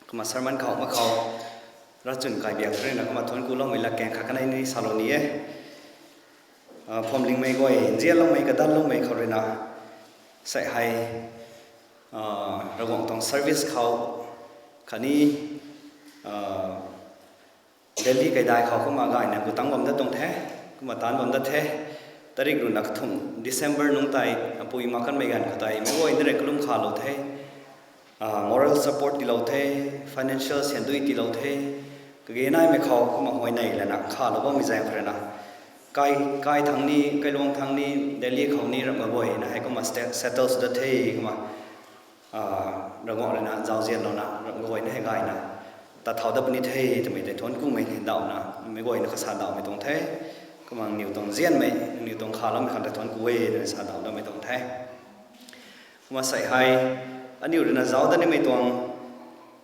Kumna sermon khou mak khou ravchwn kaibiak ruina kumna thuanc kuloumei latkaeng khat kanei ni salou ni e. Phuamlingmei guay nzianloumei kadanloumei khou ruina sei hei Ravguangc tuang service khou khatni Delhi kaidai khou kumna gayna gu tangc bam dat tuang the. Kumna taanc bam dat the. Tarik ruina kathumh December nungc tei apui mak kanmei ganv khou tei meic guayna rui kalum khalou the. Moral support tiilou the, financial syan dui tiilou the. Kage naimei khou kumna huayney lana khalou bammei zaeng khou ruina kai, kai thangc ni, kailuang thangc ni, Delhi khou ni ramh kaguayna hei kumna settle sw dat the. Kumna Ravguangc ruina zauzianlouna ramh kaguayna hei gayna tat thau dat puni the twmei tei thuanc kumei ndauhna meic guayna kasa ndauhmei tuang the. Kumna aniu tuang nzianmei, aniu tuang khaloumei khang tei thuanc ku e twna sa ndauh datmei tuang the. Kumna sei hei aniu ruina zauc dat nimei tuang,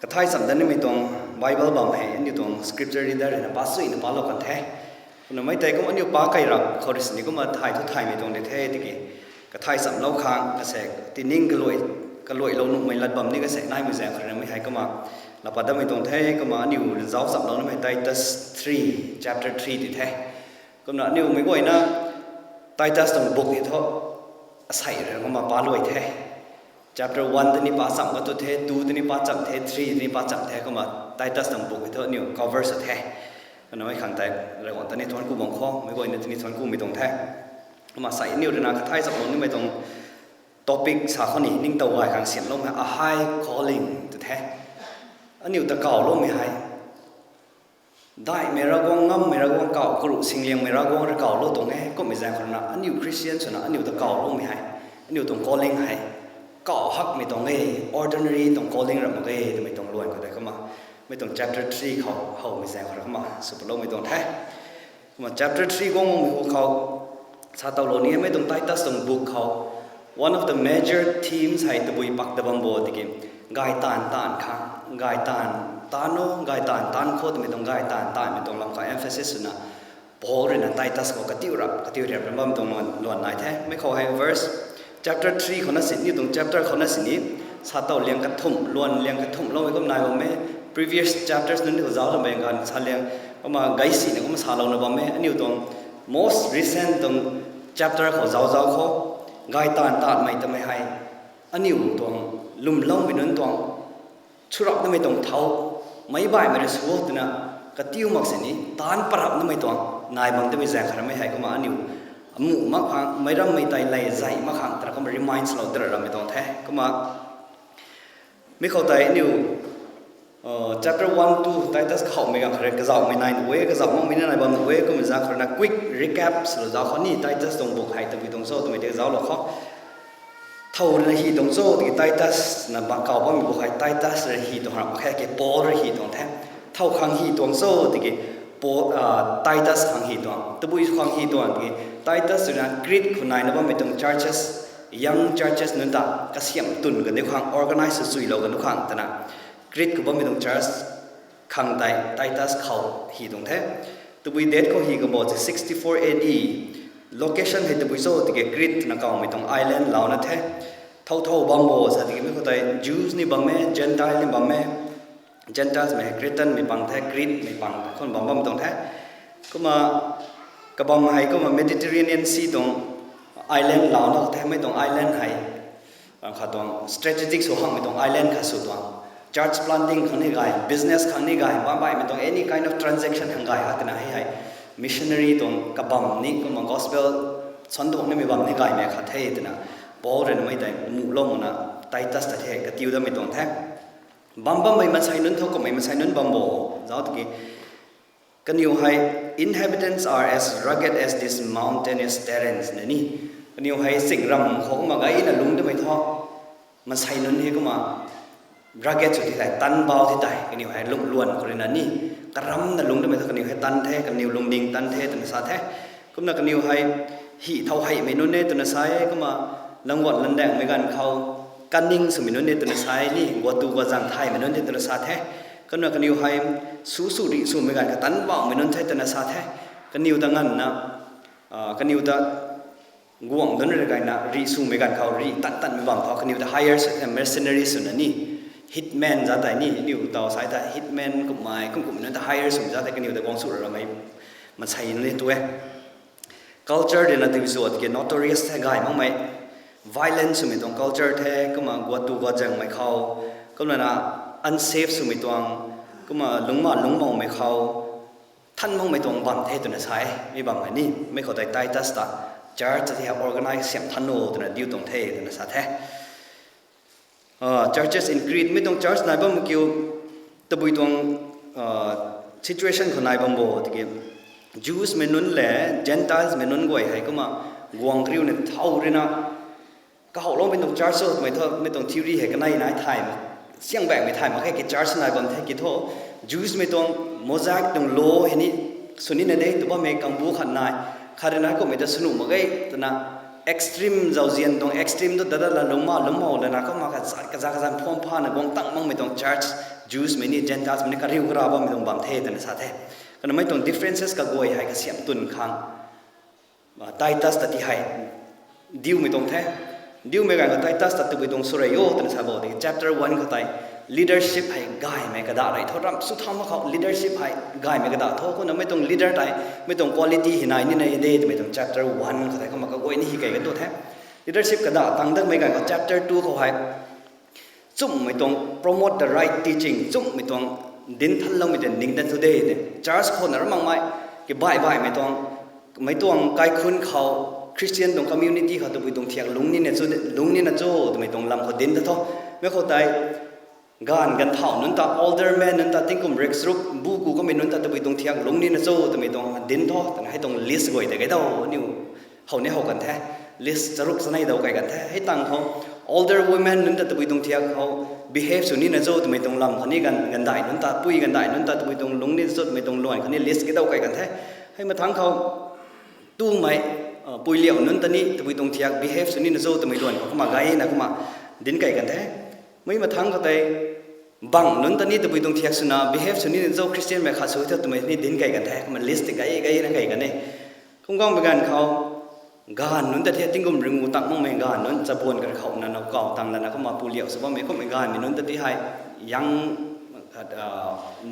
kathay cham dat nimei tuang Bible bam hei aniu tuang scripture reader ruina pa suina palou kan the. Kumna mei tei kumna aniu pa kai rap khou rui sini kumna thay thu thaymei tuang de the tiki kathay chamlou khang kasek tining kaluai, kaluailou nuhmei lat bam ni kasek naimei zaeng khou ruina mei hei kumna laa pat datmei tuang the. Kumna aniu zauc chamlou nimei Titus three, chapter three ti the. Kumna aniu meic guayna Titus tuang book ti thu asei rui kumna paluai the. Chapter one ta ni pa cham ka tu the, two ta ni pa cham the, three ta ni pa cham the. Kumna Titus tuang book ti thu aniu cover sw the. Kumna mei khang tei Ravguangc ta ni thuanc ku bam khou meic guayna ta ni thuanc kumei tuang the. Kumna sei aniu ruina kathay chamlou nimei tuang topic sa khou ni ningtow gay khang siamloumei a high calling tu the. Aniu ta kawloumei hei daihmei Ravguangc, ngammei Ravguangc, kau karuh singliangmei Ravguangc rui kawlou tuang e. Kumhmei zaeng khou ruina aniu Christian swna aniu ta kawloumei hei, aniu tuang calling hei kaw hakmei tuang e, ordinary tuang calling ram mak ge twmei tuang luan khou tei kumna mei tuang chapter three khou howmei zaeng khou rui kumna sw paloumei tuang the. Kumna chapter three guangmei hu khou sa towlou ni e, mei tuang Titus tuang book khou one of the major themes hei tabui pak ta bam bo tiki gay taanv taanv khang, gay taanv taanv o, gay taanv taanv khou twmei tuang gay taanv taanvmei tuang lam khou emphasis swna Paul ruina Titus khou katiu rap katiu riap ram bam tuang luan, luan nai the. Mei khou hei verse chapter three khou na sini, tuang chapter khou na sini sa tow liang kathumh, luan liang kathumh loumei kum nai bam e. Previous chapters nunc khou zauc lambeng ganv sa liang kumna gay sini kumna salouna bam e. Aniu tuang most recent tuang chapter khou zauc zauc khou gay taanv taanvmei twmei hei aniu tuang lwmloumei nunc tuang churap namei tuang thau, meic baihmei rui sw twna katiu mak sini taanc parap namei tuang nai bam twmei zaeng khou ramei hei kumna aniu amuh mak khang, meic rammei tei lay zay mak khang twna kumna remind lou tara rammei tuang the. Kumna mi khou tei aniu chapter one, two Titus khou mei ganv khou rui kazauhmei nai nuh e, kazauh makmei na nai bam nuh e. Kumna zaeng khou ruina quick recap swlou zauc khou ni Titus tuang book hei tabui tuang cho twmei tei zauclou khou thow rui na hi tuang cho tiki Titus na ba kaw bammei book hei Titus rui hi tuang ram khe ki Paul rui hi tuang the. Thow khang hi tuang cho tiki Paul, Titus khang hi tuang, tabui khang hi tuang tiki Titus ruina Crete khou naina bammei tuang churches, young churches nunc ta kasiamh twn kaniw khang, organize sw chuilou kaniw khang twna Crete khou bammei tuang church khang tei Titus khou hi tuang the. Tabui date khou hi kabo se sixty-four A D. Location hei tabui cho tiki Crete twna kawmei tuang island louna the. Thow thow bam bo sa tiki mi khou tei Jews ni bam e, Gentile ni bam e. Gentiles mei hei Cretan mei pang the, Crete mei pang the, khou bam bam tuang the. Kumna kabam hei kumna Mediterranean Sea tuang island louna the, mei tuang island hei kha tuang strategic sw hakmei tuang island khat sw tuang. Church planting khang ni gay, business khang ni gay, bam baihmei tuang any kind of transaction khang gay ha twna hei hei missionary tuang kabam ni kumna gospel suan tuang nimei bam ni gaymei khat the twna Paul rui na mei tei muhlou makna Titus ta the katiu datmei tuang the. Bam bammei mansei nunc thu kummei mansei nunc bam bo, zauc tiki kaniw hei, inhabitants are as rugged as this mountainous terrains na ni. Kaniw hei ching ram khou kumna gayna lungc damei thu, mansei nunc hei kumna rugged sw ti tei, tan bau ti tei, kaniw hei lungh luan khou rui na ni, karamna lungc damei thu kaniw hei tan the, kaniw lungding tan the twna sa the. Kumna kaniw hei hi thow heimei nunc e twna sa e, kumna langguan landaengmei ganv khou cunning swmei nunc e twna sa e ni, guatu guazang thaymei nunc e twna sa the. Kumna kaniw hei su su rih swmei ganv khou tan baumei nunc the twna sa the. Kaniw ta nganvna, kaniw ta guangc nunc rui gayna rih swmei ganv khou rih tan tanmei bam thu kaniw ta hire sw the, mercenary swna ni, hitman za tei ni, aniw taw sai ta hitman kummei kum kum nunc ta hire swmei za tei kaniw ta guang sw ramei mansei nunc e tu e. Culture rui na tiki zuat ki notorious the gay makmei, violence swmei tuang culture the, kumna guatu guazangmei khou, kumna na unsafe swmei tuang, kumna lungcma lungcmoumei khou than makmei tuang bam the twna sa e. Mi bam hei ni mei khou tei Titus ta church ti hei organize siam than o twna diu tuang the twna sa the. Churches in Crete, mei tuang church nai bam kiu, tabui tuang situation khou nai bam bo tiki Jews mei nunc le Gentiles mei nunc guay hei kumna guang kariuna thow rui na kahouloumei tuang church cho twmei thu mei tuang theory hei kanei nai thay, siang baihmei thay mak khe ki church nai bam the ki thu, Jews mei tuang Mosaic tuang law hei ni sw nina de tw bammei kangbu khat nai, khat rui na kummei ta sw nuh mak ge twna extreme zauzian tuang extreme tu dada la lungcma lungcmou lana kumna kaza kaza phuam phana guang tang makmei tuang church, Jews mei ni Gentiles mei ni kariu kara bammei tuang bam the twna sa the. Kumna mei tuang differences kaguay hei kasiam twn khang Titus ta ti hei diumei tuang the. Diumei ganv khou Titus ta tabui tuang sw rei o twna sa bo tiki chapter one khou tei leadership hei gaymei kada rei tho, ram sw thau mak khou leadership hei gaymei kada tho, kumna mei tuang leader tei mei tuang quality hei nai nina de twmei tuang chapter one khou tei kumna kaguay ni hi kei kan tu the. Leadership kada tang dakmei ganv khou chapter two khou hei chumhmei tuang promote the right teaching, chumhmei tuang dinc thanloumei tei ning dan thu de te. Church khou na ra makmei, ki baih baihmei tuang, mei tuang kaikhunc khou, Christian tuang community khou tabui tuang thiak lungc nina chu, lungc nina cho twmei tuang lam khou dinc ta tho. Mei khou tei gaanv ganv thau nunc ta, older men nunc ta, tingkum riksruk bu ku kamei nunc ta tabui tuang thiak lungc nina cho twmei tuang dinc tho twna hei tuang list guay tei kei dau aniu how ni how kan the. List charuk chanei dau kei kan the. Hei tang khou older women nunc ta tabui tuang thiak khou behave sw nina cho twmei tuang lam khou ni ganv, ganvdaih nunc ta, pui ganvdaih nunc ta tabui tuang lungc nina cho twmei tuang luan khou ni list kei dau kei kan the. Hei mathangc khou tumei pui liau nunc ta ni tabui tuang thiak behave sw nina cho twmei luan khou kumna gayna kumna dinc kei kan the. Mei mathangc khou tei bangh nunc ta ni tabui tuang thiak swna behave sw nina cho Christianmei khat sw the twmei ni dinc kei kan the. Kumna list tei gay gayna kei kan e. Kum guangmei ganv khou gaanv nunc ta ti hei tingkum ringu tang makmei gaanv nunc chabuan kar khou na now kau tang lana kumna pu liau sw bammei kummei gaanvmei nunc ta ti hei young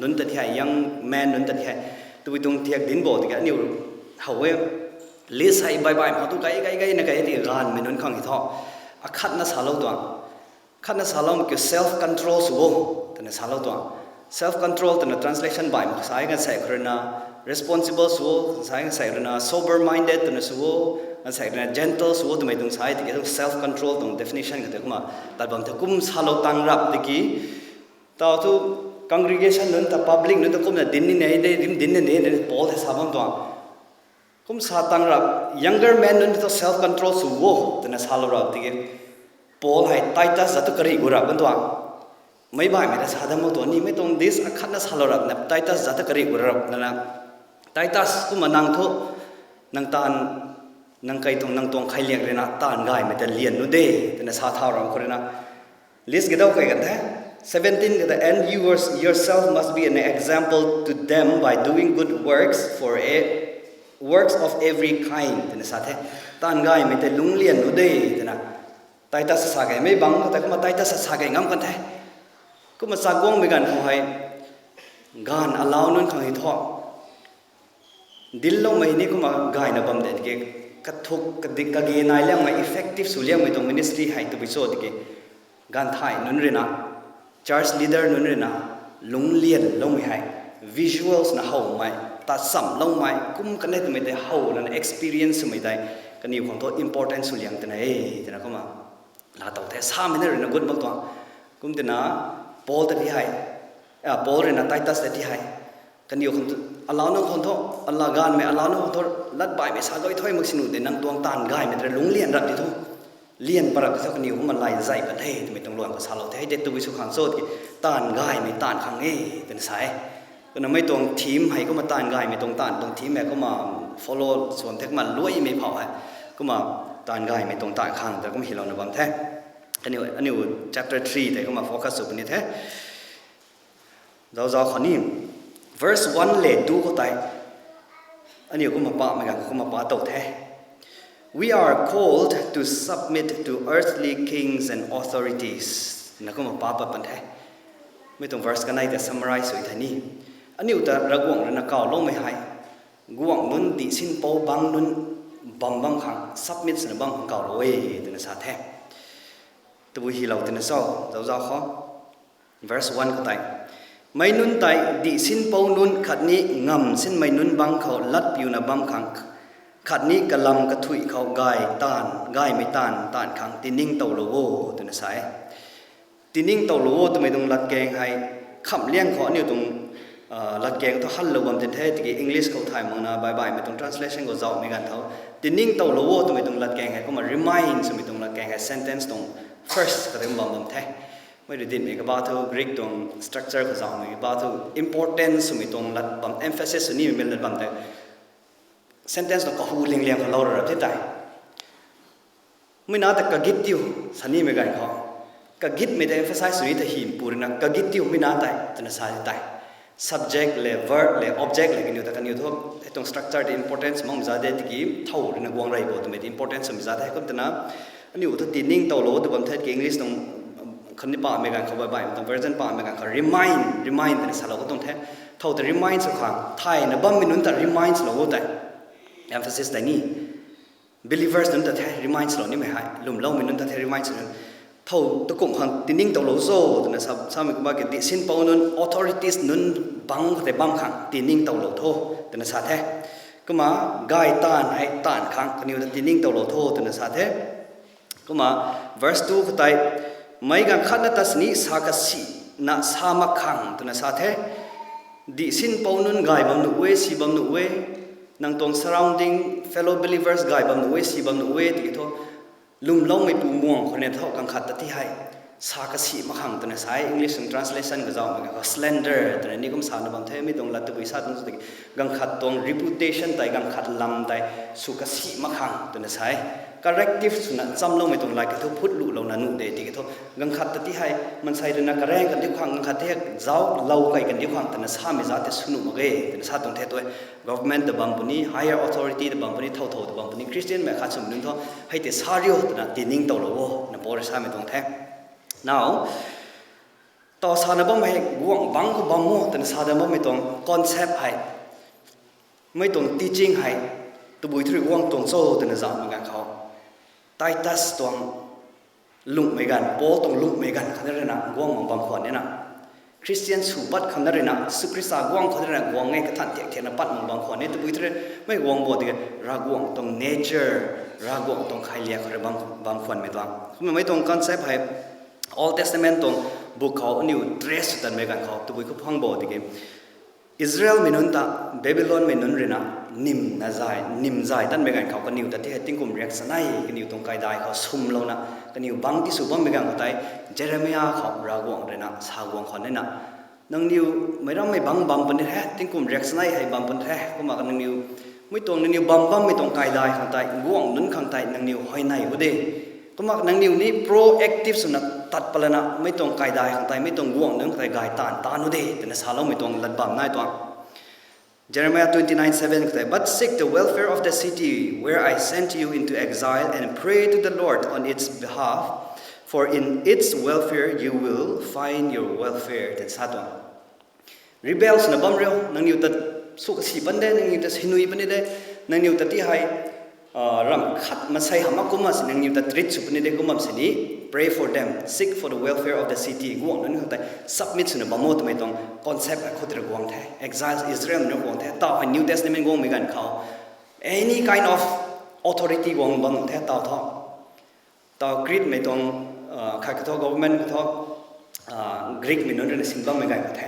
nunc ta ti hei young men nunc ta ti hei tabui tuang thiak dinc bo tiki aniu how e. List hei baih baih khou tu gay gay gayna kei tiki gaanvmei nunc khang hei thu akhatna salou tuang. Khatna saloumei kiu self control sw o twna salou tuang. Self control twna translation baihmei sa e, kan sei khou rui na responsible sw o, sa e, kan sei rui na sober minded twna sw o, kan sei rui na gentle sw o twmei tuang sa e tiki self control tuang definition khat tei kumna tat bam the. Kum salou tang rap tiki tau thu congregation nunc ta, public nunc ta kumna dinc nina de, dinc nina de, Paul hei sa bam tuang. Kum sa tang rap, younger men nunc thu self control sw o twna salou rap tiki Paul hei Titus za tu karih gu rap kan tuang. Meic baihmei ta sa dam mak tuang ni, mei tuang list akhatna salou rap na Titus za tu karih gu rap na na. Titus kumna nang thu, nang taanv, nang kai tuang, nang tuang khailiak rui na taanv gaymei ta lian nu de twna sa thau ram khou rui na list kidau kei kan the. Seventeen kata, and you yourself must be an example to them by doing good works for a works of every kind, twna sa the. Taanv gaymei tei lungclian nu de, twna. Titus sa gaymei bang kata kumna Titus sa gay ngam kan the. Kumna sa guangmei ganv khou hei, gaanv alau nunc khang hei thu dinloumei ni kumna gayna bam de tiki, kathuk kadik kage nai liangmei, effective sw liangmei tuang ministry hei tabui cho tiki, gaanv thay nunc ruina, church leader nunc ruina, lungclianloumei hei, visuals na howmei, ta chamloumei kum kanei twmei tei how lana experience swmei tei, kaniw khang thu important sw liang twna e, twna kumna laa tow the. Samei na ruina gut mak tuang. Kum twna Paul ta ti hei, Paul ruina Titus ta ti hei, kaniw khang thu, alau nunc khang thu, alau gaanvmei alau nunc khang thu, lat baihmei sa gay thuy mak sini de, nang tuang taanv gaymei tei lungclian rap di thu, lian pa rap di thu, kaniw kumna lay zay pat the twmei tuang luan khou salou the. Hei tei tabui sw khang cho tiki, taanv gaymei taanv khang e, twna sa e. Kumna mei tuang theme hei kumna taanv gaymei tuang taanv tuang theme hei kumna follow sw bam the, kumna luaimei phou hei, kumna taanv gaymei tuang taanv khang ta kumna hylouna bam the. Aniu, aniu chapter three tei kumna focus sw puni the. Zauc zauc khou ni, verse one le two khou tei, aniu kumna pamei ganv kumna pa tow the. We are called to submit to earthly kings and authorities, na kumna pa pat pan the. Mei tuang verse kanei tei summarize sw the ni. Aniu ta Ravguangc ruina kawloumei hei, guangc nunc, dihsinpou bang nunc bam bam khang, submit swna bam khang kawlou e, twna sa the. Tabui hylou twna cho, zauc zauc khou. Verse one khou tei, meic nunc tei dihsinpou nunc khatni ngamv sinmei nunc bang khou latpiuna bam khang, khatni kalam kathuic khou gay taanv, gaymei taanv taanv khang tiningtowlou o, twna sa e. Tiningtowlou o twmei tuang latkaeng hei, khamhliang khou aniu tuang latkaeng thu hanlou bam tin the, tiki English khou thay makna baih baihmei tuang translation khou zauhmei ganv thu, tiningtowlou o twmei tuang latkaeng hei kumna remind swmei tuang latkaeng hei sentence tuang first kata bam bam the. Mei rui dinmei kaba thu Greek tuang structure khou zauhmei kaba thu important swmei tuang lat bam, emphasis sw nimei lat bam tei sentence tuang kahu lingliang khou lou ra rap the tei. Mei na ta kagit tiu, sa nimei ganv khou, kagitmei ta emphasize sw ni ta hympu ruina kagit tiu mei na tei twna sa tei. Subject le, verb le, object le, kaniw ta kaniw thu, hei tuang structure tei importance makmei za de tiki, thow ruina guang rey bo twmei tei importance swmei za the. Kum twna, aniu thu tiningtowlou tw bam the tiki English tuang khatni pamei ganv khou baih baihmei tuang version pamei ganv khou remind, remind twna salou khou tuang the. Thow ta remind sw khang, thayna bammei nunc ta remind swlou o tei. Emphasis tei ni. Believers nunc ta the remind swlou nimei hei, lwmloumei nunc ta the remind swlou. Thow ta kum khang tiningtowlou cho twna sa, samei kumna ki dihsinpou nunc, authorities nunc bang khou tei bam khang tiningtowlou tho, twna sa the. Kumna gay taanv hei taanv khang kaniw ta tiningtowlou tho, twna sa the. Kumna verse two khou tei, meic ganv khatna ta sini sa kasina sa mak khang, twna sa the. Dihsinpou nunc gay bam nuh e, si bam nuh e, nang tuang surrounding, fellow believers gay bam nuh e, si bam nuh e, tiki thu, lwmloumeipu muang khou ni tho ganv khat ta ti hei, sa kasi mak khang twna sa e, English tuang translation kazauhmei ganv khou slander twna ni kum sana bam the, mi tuang lat tabui sa tuang sw tiki, ganv khat tuang reputation tei, ganv khat lam tei, sw kasi mak khang twna sa e. Corrective swna chamloumei tuang lat ki thu phutluhlouna nuh de tiki thu, ganv khat ta ti hei, maansei ruina karaeng kandiu khang, ganv khat ti hei, zauclou key kandiu khang twna samei za tei sw nuh mak ge, twna sa tuang the tu e. Government ta bam puni, higher authority ta bam puni, thow thow ta bam puni, Christianmei khat swmei nunc thu, hei tei sa riu twna tiningtowlou o, na Paul rui samei tuang the. Now, taw sana bammei hei guangc bang khou bam o twna sa dat bammei tuang concept hei, mei tuang teaching hei, tabui thu rui guang tuang cho twna zauhmei ganv khou, Titus tuang lunghmei ganv, Paul tuang lunghmei ganv khou na ruina guang mak bam khwan nina, Christian sw pat khou na ruina, Jisu Khrista guang khou na ruina guang e, kathan thiak thiakna pat mak bam khwan e, tabui thu rui mei guang bo tiki, Ravguangc tuang nature, Ravguangc tuang khailiak khou rui bam, bam khwanmei tuang. Kumna mei tuang concept hei, Old Testament tuang book khou aniu trace sw tanmei ganv khou tabui khou phang bo tiki, Israelmei nunc ta Babylonmei nunc ruina nimna zay, nim zay tanmei ganv khou kaniw ta ti hei tingkum riak chanei, kaniw tuang kaidai khou swmlouna, kaniw bang ti sw bammei ganv khou tei, Jeremia khou Ravguangc ruina sa guang khwan nina, nangniw meic rammei bang bam puni the, tingkum riak chanei hei bam puni the, kumna nangniw, mei tuang nangniw bam bammei tuang kaidai khang tei, guangc nunc khang tei nangniw huayney u de. Kumna nangniw ni proactive swna tat palana mei tuang kaidai khang tei, mei tuang guangc nunc khang tei gay taanv taanv u de twna saloumei tuang lat bam nai tuang. Jeremiah twenty nine seven khou tei, "But seek the welfare of the city where I sent you into exile and pray to the Lord on its behalf, for in its welfare you will find your welfare," twna sa tuang. Rebel swna bam rio, nangniw ta suk si pan de, nangniw ta sinui pan de, nangniw ta ti hei, ah, ram khat masei hama kumna si nangniw ta treat sw puni de kumna si ni, pray for them, seek for the welfare of the city. Guangc nunc khang tei submit swna bam o twmei tuang concept hei khou tei guang the. Exile Israel nunc guang the. Tau hei New Testament guangmei ganv khou any kind of authority guang bam the tau thu. Tau Crete mei tuang, ah, khat kha thu government kha thu, ah, Greek mei nunc rui na sin bammei ganv khou the.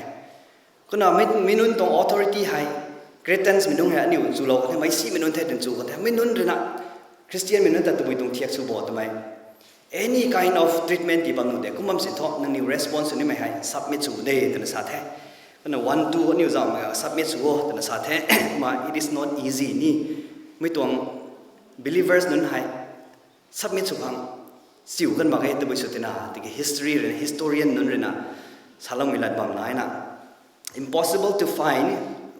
Kumna mei, mei nunc tuang authority hei, Cretans mei nunc hei aniu chulou kan the, mei si mei nunc the twna chu kan the, mei nunc rui na Christian mei nunc ta tabui tuang thiak sw bo twmei. Any kind of treatment ti bam nu de, kum bam si thu, nangniw response nimei hei submit sw de, twna sa the. Kumna one two aniu zam, ah, submit sw o, twna sa the. Kumna it is not easy ni. Mei tuang believers nunc hei, submit sw khang, siu kan mak e tabui sw tina, tiki history rui, historian nunc rui na, saloumei lat bam nai na. Impossible to find,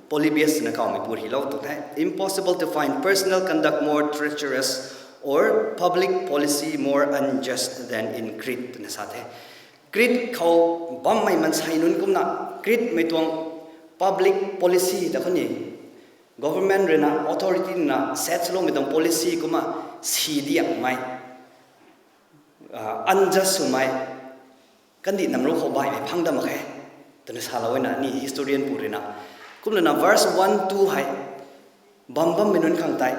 Polybius na kawmei pur hi lou tu the. Impossible to find personal conduct more treacherous or public policy more unjust than in Crete, twna sa the. Crete khou bammei mansei nunc kumna, Crete mei tuang public policy ta khou ni, government rui na, authority na set swloumei tuang policy kumna, si diakmei, ah, unjust swmei, kandih namru khou baihmei phang dam mak khe, twna salou na ni historian pu rui na. Kumna na verse one two hei, bam bammei nunc khang tei,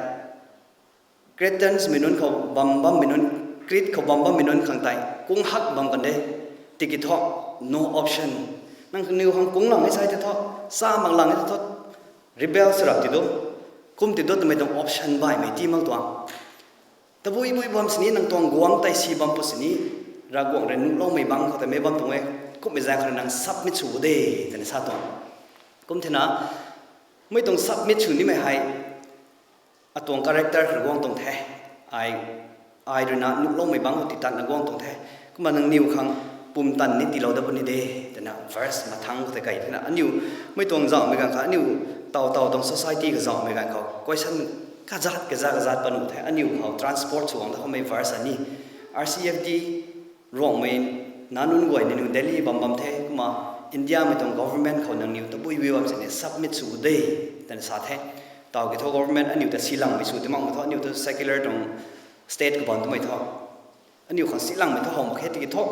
Cretans mei nunc khou bam bammei nunc, Crete khou bam bammei nunc khang tei, kung hak bam kan de, tiki thu, no option. Nangniw khang kung lang e sai the thu, sa mak lang e the thu, rebel sw rap ti do, kum ti do twmei tuang option baihmei ti mak tuang. Tabui bui bam sini nang tuang guangc tei si bam pu sini, Ravguangc rui nuhloumei bang khou tei mei bam tuang e, kummei zaeng khou nang submit sw de, twna sa tuang. Kum thena, mei tuang submit sw nimei hei, atuang character khou guang tuang the. Ai, ai rui na nuhloumei bang khou titatna guang tuang the. Kumna nangniw khang pumtan ni tiilou dat puni de, twna verse mathang khou tei kai thena. Aniu, mei tuang zauhmei ganv khou, aniu taw taw tuang society kazauhmei ganv khou, question kazat, kazat, kazat pat nu the. Aniu khou transport sw guang da khoumei verse ani. R C F D, Ruangmei, na nunc guay ni nu Delhi bam bam the, kumna India mei tuang government khou nangniw tabui bui bam sini submit sw de, twna sa the. Taw ki thu government aniu ta silangmei sw ti mak mei thu, aniu ta secular tuang state khou bam twmei thu. Aniu khang silangmei thu how mak khe tiki thu,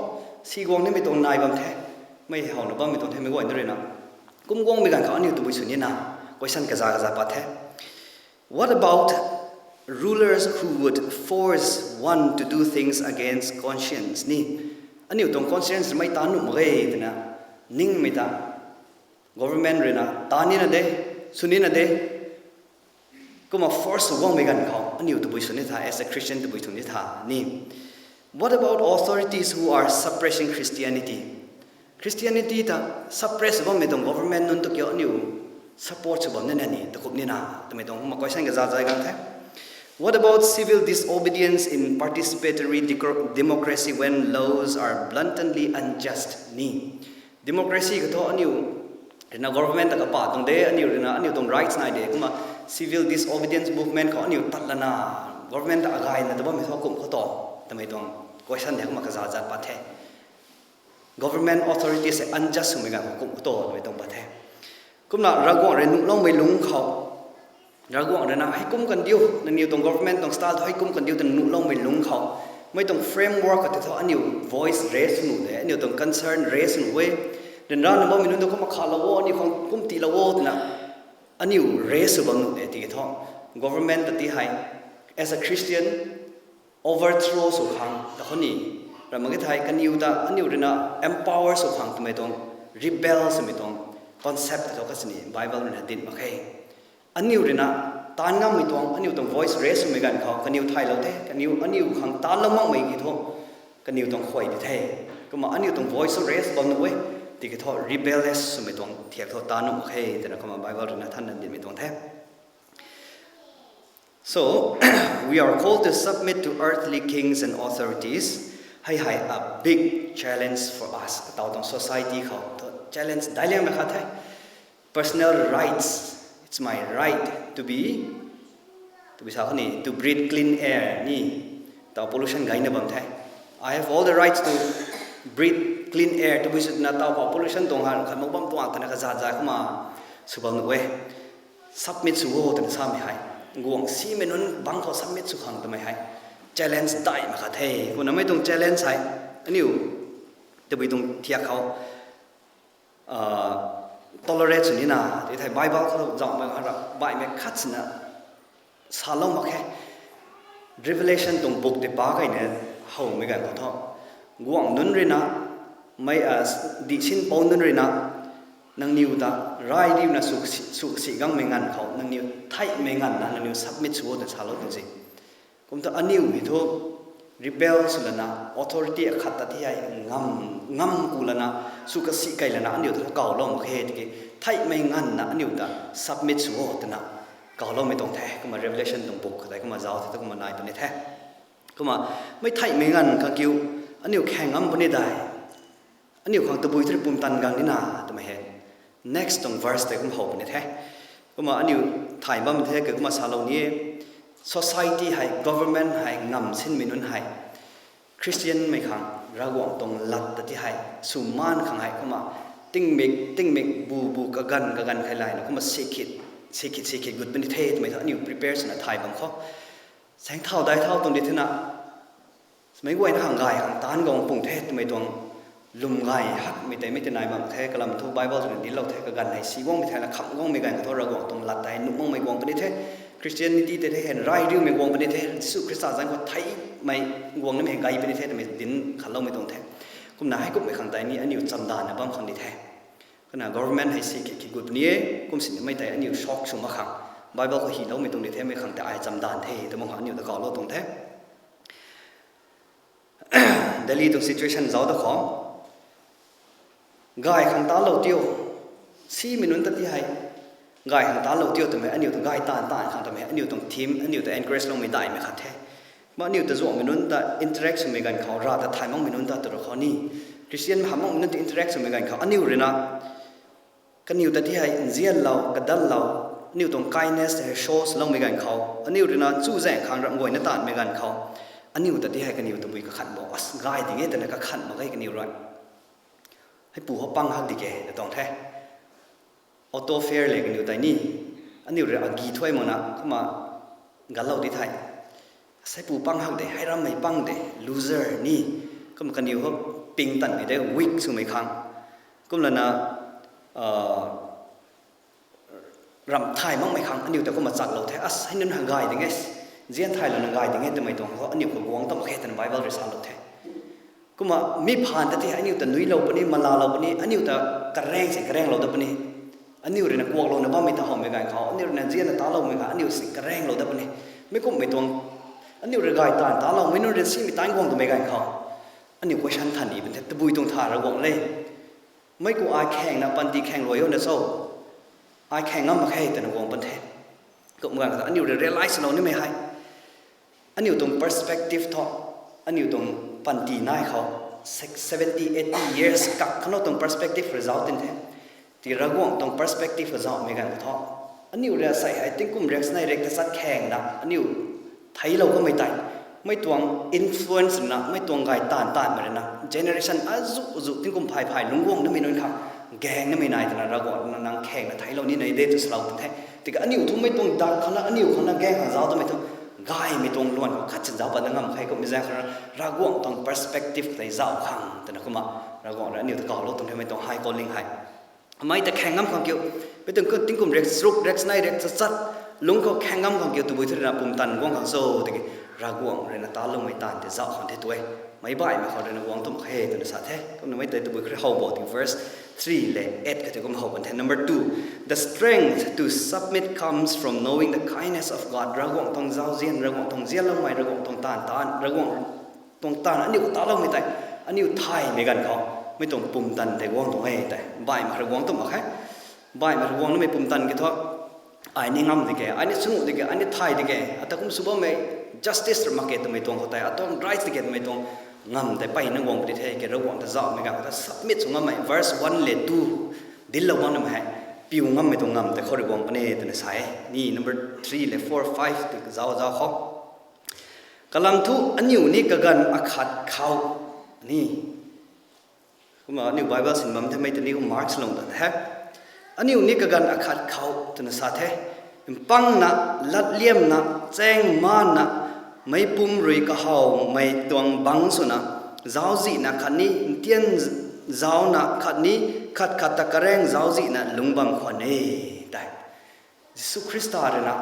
si guang nimei tuang nai bam the, mei howna bammei tuang the mei guay na rui na. Kum guangmei ganv khou aniu tabui sw nina, question kaza kaza pat the. What about rulers who would force one to do things against conscience ni? Aniu tuang conscience mei ta nuh mak ge twna, ningmei ta, government rui na, ta nina de, sw nina de, kumna force sw guangmei ganv khou, aniu tabui sw ni tha, as a Christian tabui sw ni tha ni. What about authorities who are suppressing Christianity? Christianity ta suppress bammei tuang government nunc tu kiu aniu support sw bam nina ni, takup nina, twmei tuang kumna question kaza zai gang the. What about civil disobedience in participatory deco-, democracy when laws are blatantly unjust ni? Democracy khou thu aniu rui na government ta kapa tuang de, aniu rui na aniu tuang rights nai de, kumna civil disobedience movement khou aniu tat lana government ta agayna ta bammei thu kum khou tu, twmei tuang question de kumna kaza zat pat the. Government authorities hei unjust swmei ganv khou kum khou tu, twmei tuang pat the. Kumna Ravguangc rui nuhloumei lungc khou, Ravguangc rui na, hei kum kandiu, nangniw tuang government tuang style thu hei kum kandiu twna nuhloumei lungc khou, mei tuang framework khou tei thu aniu voice raise sw nuh de, aniu tuang concern raise sw nuh e. Ryanrana bammei nunc ta kumna khalou o, aniu khang kum tiilou o twna, aniu raise sw bam nuh de tiki thu, government ta ti hei, as a Christian, overthrow sw khang ta khou ni, ram mak ki thei kaniw ta aniu rui na empower sw khang twmei tuang, rebel swmei tuang concept ta thu kasini Bible rui na din mak khe. Aniu rui na taanv ngammei tuang, aniu tuang voice raise swmei ganv khou kaniw thaylou the, kaniw, aniu khang taanlou makmei ki thu, kaniw tuang khuay di the. Kumna aniu tuang voice raise bam nuh e, tiki thu rebellious swmei tuang thiak thu taanv nuh mak khe twna kumna Bible rui na thanna dinmei tuang the. So, we are called to submit to earthly kings and authorities, Hei hei a big challenge for us. Ataw tuang society khou thu challenge daic liangmei khat the. Personal rights. It's my right to be, tabui sa khou ni, to breathe clean air ni. Taw pollution gayna bam the. I have all the rights to breathe clean air. Tabui swna taw khou pollution tuang han khat mak bam tuang twna kazat zat kumna sw bam nuh e. Submit sw o twna samei hei, guang simei nunc bangc khou submit sw khang twmei hei challenge daihmei khat the. Kumna mei tuang challenge hei aniu tabui tuang thiak khou tolerate sw nina ti thei Bible khou zauhmei khat ra baihmei khat sina salou mak khe. Revelation tuang book tei pa keyna howmei ganv khou thu, guangc nunc ruina, mei dihsinpou nunc ruina, nangniw ta ray riuna sw kasi gangmei nganv khou nangniw theihmei nganvna nangniw submit sw o twna salou tuang se. Kum ta aniu hei thu rebel sw lana, authority akhat ta ti hei ngam ku lana, sw kasi key lana aniu ta kawlou mak khe tiki, theihmei nganvna aniu ta submit sw o twna kawloumei tuang the. Kumna Revelation tuang book khou tei kumna zauc the, kumna nai puni the. Kumna mei theihmei nganv khang kiu aniu khaeng ngam puni dai. Aniu khang tabui thu rui pumtan gang nina twmei hei next tuang verse tei kum how puni the. Kumna aniu thay bam the, kumna salou ni e. Society hei, government hei, ngam sinmei nunc hei, Christianmei khang Ravguangc tuang lat ta ti hei sw maan khang hei kumna tingmik tingmik bu bu kaganv kaganv khei layna kumna sikhit sikhit sikhit gut puni the twmei thu aniu prepare swna thay bam khou, saeng thau dai thau tuang di thena, meic guayna khang gay khang taanc guang pung the twmei tuang lwm gay hakmei tei mei ti nai bam the. Kalam thu Bible swna dinclou the, kaganv hei si guangmei thei la kham guangmei ganv khou thu Ravguangc tuang lat tei nuh makmei guang puni the. Christianity tei the hei ray riumei guang puni the, Jisu Khrista zanc khou theihmei guang nimei gay puni the twmei dinc khatloumei tuang the. Kumna heikumhmei khang tei ni aniu chamdanna bam khang di the. Kumna government hei si ki ki gut puni e, kum sinmei tei aniu shock sw mak khang, Bible khou hyloumei tuang di the, mei khang tei ai chamdan the twmei khang aniu ta kawlou tuang the. Delhi tuang situation zauc da khou, gay khang talou tiu, simei nunc ta ti hei gay khang talou tiu twmei aniu ta gay taanv taanv khang twmei aniu tuang theme, aniu ta encourage loumei daihmei khat the. Kumna aniu ta zuanghmei nunc ta interact swmei ganv khou, Rav ta thay makmei nunc ta tu ra khou ni, Christian hamh makmei nunc ta interact swmei ganv khou aniu ruina kaniw ta ti hei nzianlou, kadallou, aniu tuang kindness tei hei show swloumei ganv khou, aniu ruina chuzaeng khang ramh guayna taanvmei ganv khou, aniu ta ti hei kaniw tabui kakhan bo, as gay ding e twna kakhan mak ge kaniw rui. Heipu hou pang hak di ke ta tuang the. Auto fare le kaniw tei ni, aniu rui agi thuai makna kumna galou di thei, seipu pang hak de, hei rammei pang de, loser ni, kumna kaniw hou ping tanmei de, weak swmei khang, kumlana ramh thay makmei khang aniu ta kumna chaklou the, as hei nunc hei gay ding e, nzian thaylouna gay ding e twmei tuang khou aniu khou guang tam khe twna Bible rui salou the. Kumna mi phaan ta ti hei aniu ta nuiclou puni, malalou puni, aniu ta kareng si karenglou dat puni. Aniu ruina kuaklouna bammei ta howmei ganv khou, aniu ruina nzianna taloumei khang aniu si karenglou dat puni. Mi kumhmei tuang, aniu rui gay taanv taloumei nunc rui simei taanc guang twmei ganv khou, aniu question than ni pun the, tabui tuang tha Ravguangc le, mei ku ai khaengna panty khaeng luai o na cho, ai khaeng ngam mak khe twna guang pun the. Kum ganv khou aniu rui realize lou nimei hei, aniu tuang perspective thu, aniu tuang panty nai khou, seventy eighty years kak khou tuang perspective result tin the. Ti Ravguangc tuang perspective kazauhmei ganv khou thu, aniu rui asei hei tingkum riak sanei riak tachat khaengna aniu theiclou kamei tei, mei tuang influence na mei tuang gay taanv taanvmei ruina generation azuh azuh tingkum phay phay lungc guang namei nunc khang gaeng namei nai twna Ravguangc ruina nang khaengna theiclou ni nei de tw salou tin the. Tiki aniu thu mei tuang dak khou na aniu khou na gaeng khang zauc twmei thu, gaymei tuang luan khou khat chin zauc pat na ngam khe kummei zaeng khou na, Ravguangc tuang perspective tei zauc khang twna kumna Ravguangc rui aniu ta kawlou tuang the mei tuang high calling hei. Mei ta khaeng ngam khang kiu, mei tuang tingkum riak charuk riak sanei riak tachat lungc khou khaeng ngam khang kiu tabui thu ruina pumtan guang khang cho tiki, Ravguangc ruina taloumei taanv tei zauc khang the tu e. Meic baihmei khou ruina guang tum khe twna sa the. Kumna mei tei tabui khou how bo tiki verse three le eight khou tei kum how kan the. Number two, the strength to submit comes from knowing the kindness of God. Ravguangc tuang zauzian, Ravguangc tuang zianloumei, Ravguangc tuang taanv taanv, Ravguangc tuang taanv aniu khou taloumei tei, aniu thaymei ganv khou, mei tuang pumtan tei guang tuang e tei baihmei khou rui guang tum mak khe. Baihmei khou rui guang namei pumtan ki thu, ai ni ngam di ke, ai ni swnuh di ke, ai ni thay di ke, ata kum sw bammei justice rui mak ke twmei tuang khou tei, atuang rights di ke twmei tuang Ngam tei peyna guang puni the, ke Ravguangc ta zauhmei ganv khou ta submit sw ngammei, verse one le two, dinclou bam namei hei, piu ngammei tuang ngam tei khou rui guang puni twna sa e. Ni number three le four, five tei zauc zauc khou. Kalam thu aniu ni kaganv akhat khou ni. Kumna aniu Bible sin bam the mei tei ni kum marks lung ta the. Aniu ni kaganv akhat khou twna sa the. Mpangna, latliamna, chaeng maanna, meicpumc rui kahawmei tuang bangc swna, zauczihna khatni ntian zaucna khatni khat khat ta karaeng zauczihna lungc bam khwan e tei. Jisu Khrista rui na,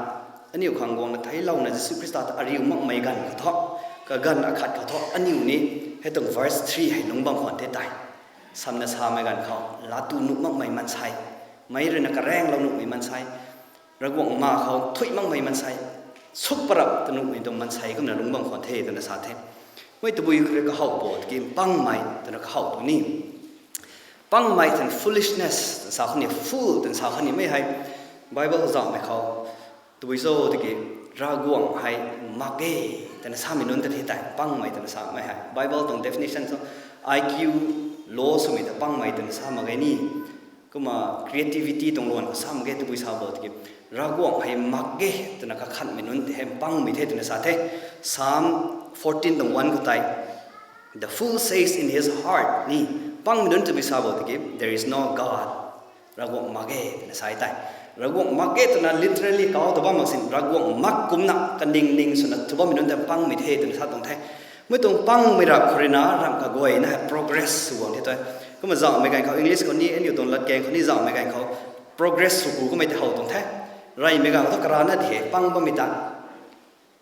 aniu khang guangna theiclouna Jisu Khrista ta ariu makmei ganv khou thu, kaganv akhat khou thu aniu ni, hei tuang verse three hei lungc bam khwan the tei. Samna samei ganv khou, laa tu nuh makmei maansei, meic rui na karaenglou nuhmei maansei, Ravguangc ma khou thuy makmei maansei, suk parap ta nuhmei tuang maansei kumna lungc bam khwan the twna sa the. Mei tabui khou rui kahow bo tiki mpangmei twna kahow tu ni. Mpangmei twna foolishness twna sa khou ni, fool twna sa khou ni mei hei Bible zauhmei khou tabui cho tiki Ravguangc hei mak e twna samei nunc ta the tei, mpangmei twna samei hei Bible tuang definition thu I Q low swmei ta mpangmei twna sa mak ge ni. Kumna creativity tuang luan khou sa mak ge tabui sa bo tiki Ravguangc hei mak ge twna kakhanmei nunc tei hei mpangmei the twna sa the. Psalm fourteen tuang one khou tei, the fool says in his heart ni, mpangmei nunc tabui sa bo tiki there is no God. Ravguangc mak ge twna sa e tei. Ravguangc mak ge twna literally kau ta bam mak sin, Ravguangc mak kumcna kaningning swna thu bammei nunc tei mpangmei the twna sa tuang the. Mei tuang mpangmei rap khou rui na ramh kaguayna hei progress sw guang the tei. Kumna zauhmei ganv khou English khou ni, aniu tuang latkaeng khou ni zauhmei ganv khou progress sw ku kamei tei how tuang the. Reymei ganv khou thu karana di hei mpang bammei ta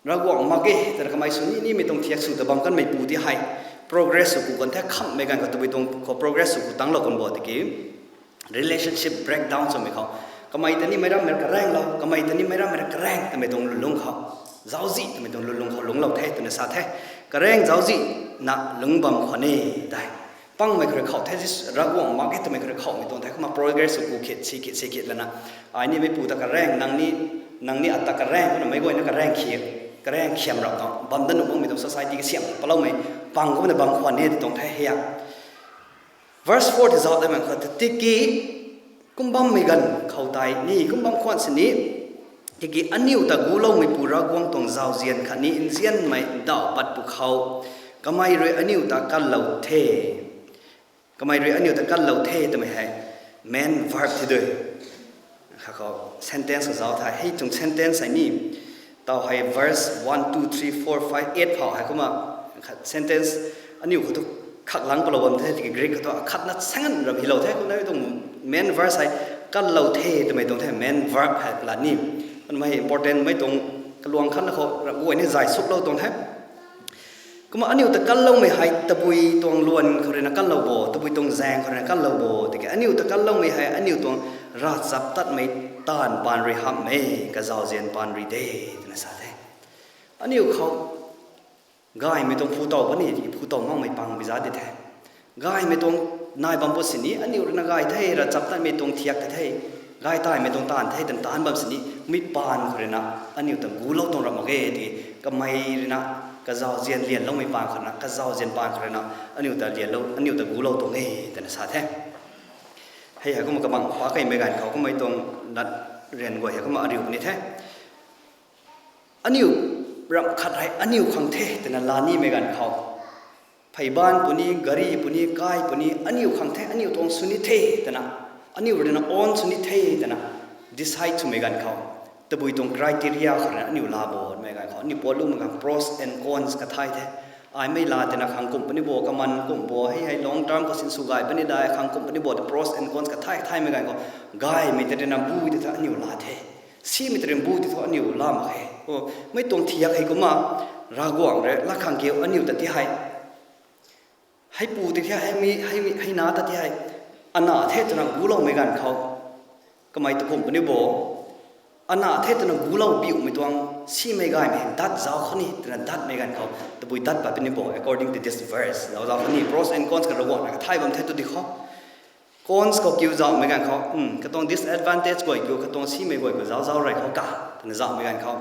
Ravguangc mak ge twna kamei sw ni nimei tuang thiak sw ta bam kanmei pu di hei progress sw ku kan the, khamhmei ganv khou tabui tuang khou progress sw ku tanglou kan bo tiki relationship breakdown swmei khou, kamei ta ni meic rammei karaenglou, kamei ta ni meic rammei karaeng twmei tuang lulung khou, zauczih twmei tuang lulung khou lungclou the twna sa the. Karaeng zauczihna lungc bam khwan e tei. Mpangmei khou rui khou the, Jisu Ravguangc mak ge twmei khou rui khouhmei tuang the, kumna progress sw ku khit si khit si khit lana, ai ni meic pu ta karaeng, nang ni, nang ni ata karaeng kumna meic guayna karaeng khiam, karaeng khiam rap tuang bam dat nuh makmei tuang society kasiam paloumei pang kumna bam khwan e tw tuang the hei a. Verse four tei zauc daimei khou tei tiki, kum bammei ganv khou tei ni kum bam khwan sini, tiki aniu ta guloumeipu Ravguangc tuang zauzian khatni nzianmei ndauh pat pwkhou, kamei rui aniu ta kanlou the. Kamei rui aniu ta kanlou the twmei hei main verb thi dui. Kha khou sentence khou zauc the, hei tuang sentence hei ni, tau hei verse one, two, three, four, five, eight phou hei kumna khat sentence aniu khou thu khaklang palou bam the, tiki Greek khou thu akhatna sangan ram hilou the, kumna tuang main verse hei kanlou the twmei tuang the, main verb hei pala ni. Kanmei important mei tuang kaluang khatna khou ramh guay ni zay suklou tuang the. Kumna aniu ta kanloumei hei tabui tuang luan khou rui na kanlou bo, tabui tuang zaeng khou rui na kanlou bo, tiki aniu ta kanloumei hei aniu tuang ravchaptatmei taanv paan rui hamh e, kazauzian paan rui de, twna sa the. Aniu khou gaymei tuang phu tow puni, tiki phu tow makmei pang bi za di the. Gaymei tuang nai bam pu sini, aniu rui na gay the, ravchaptatmei tuang thiak the, gay taymei tuang taanv the, tan taanv bam sini, mi paan khou rui na aniu ta gulou tuang ram mak ge, tiki kamei rui na kazauzian lianloumei paan khou na, kazauzian paan khou rui na aniu ta lianlou, aniu ta gulou tuang e, twna sa the. Hei hei kumna kabang pa kaimei ganv khou kummei tuang lat rian guay hei kumna ariu puni the. Aniu ramh khat hei aniu khang the twna laa nimei ganv khou, pheyban puni, gari puni, kai puni, aniu khang the, aniu tuang sw ni the twna, aniu rui na own sw ni the twna decide swmei ganv khou, tabui tuang criteria khou rui na aniu laa bo mei ganv khou, aniu puatlumei ganv pros and cons kathay the. Aimei laa tina khang kum puni bo, kaman kum bo, hei hei long term khou sinsw gay puni dai, khang kum puni bo ta pros and cons kathay kathaymei ganv khou, gaymei ta rui na bu ti thu aniu laa the. Simei ta rui bu ti thu aniu laa mak khe. Mei tuang thiak hei kumna, Ravguangc rui lat khang kiu aniu ta ti hei, heipu ti hei, hei na ta ti hei, ana the twna guloumei ganv khou, kamei ta kum puni bo, ana the twna gulou biumei tuang, simei gaymei dat zauc khou ni twna datmei ganv khou tabui dat pat puni bo, according to this verse zauc zauc khou ni pros and cons ka Ravguangc rui kathay bam the tu di khou, cons khou kiu zauhmei ganv khou, katuang disadvantage guay kiu, katuang simei guay kiu zauc zauc rey khou ka twna zauhmei ganv khou,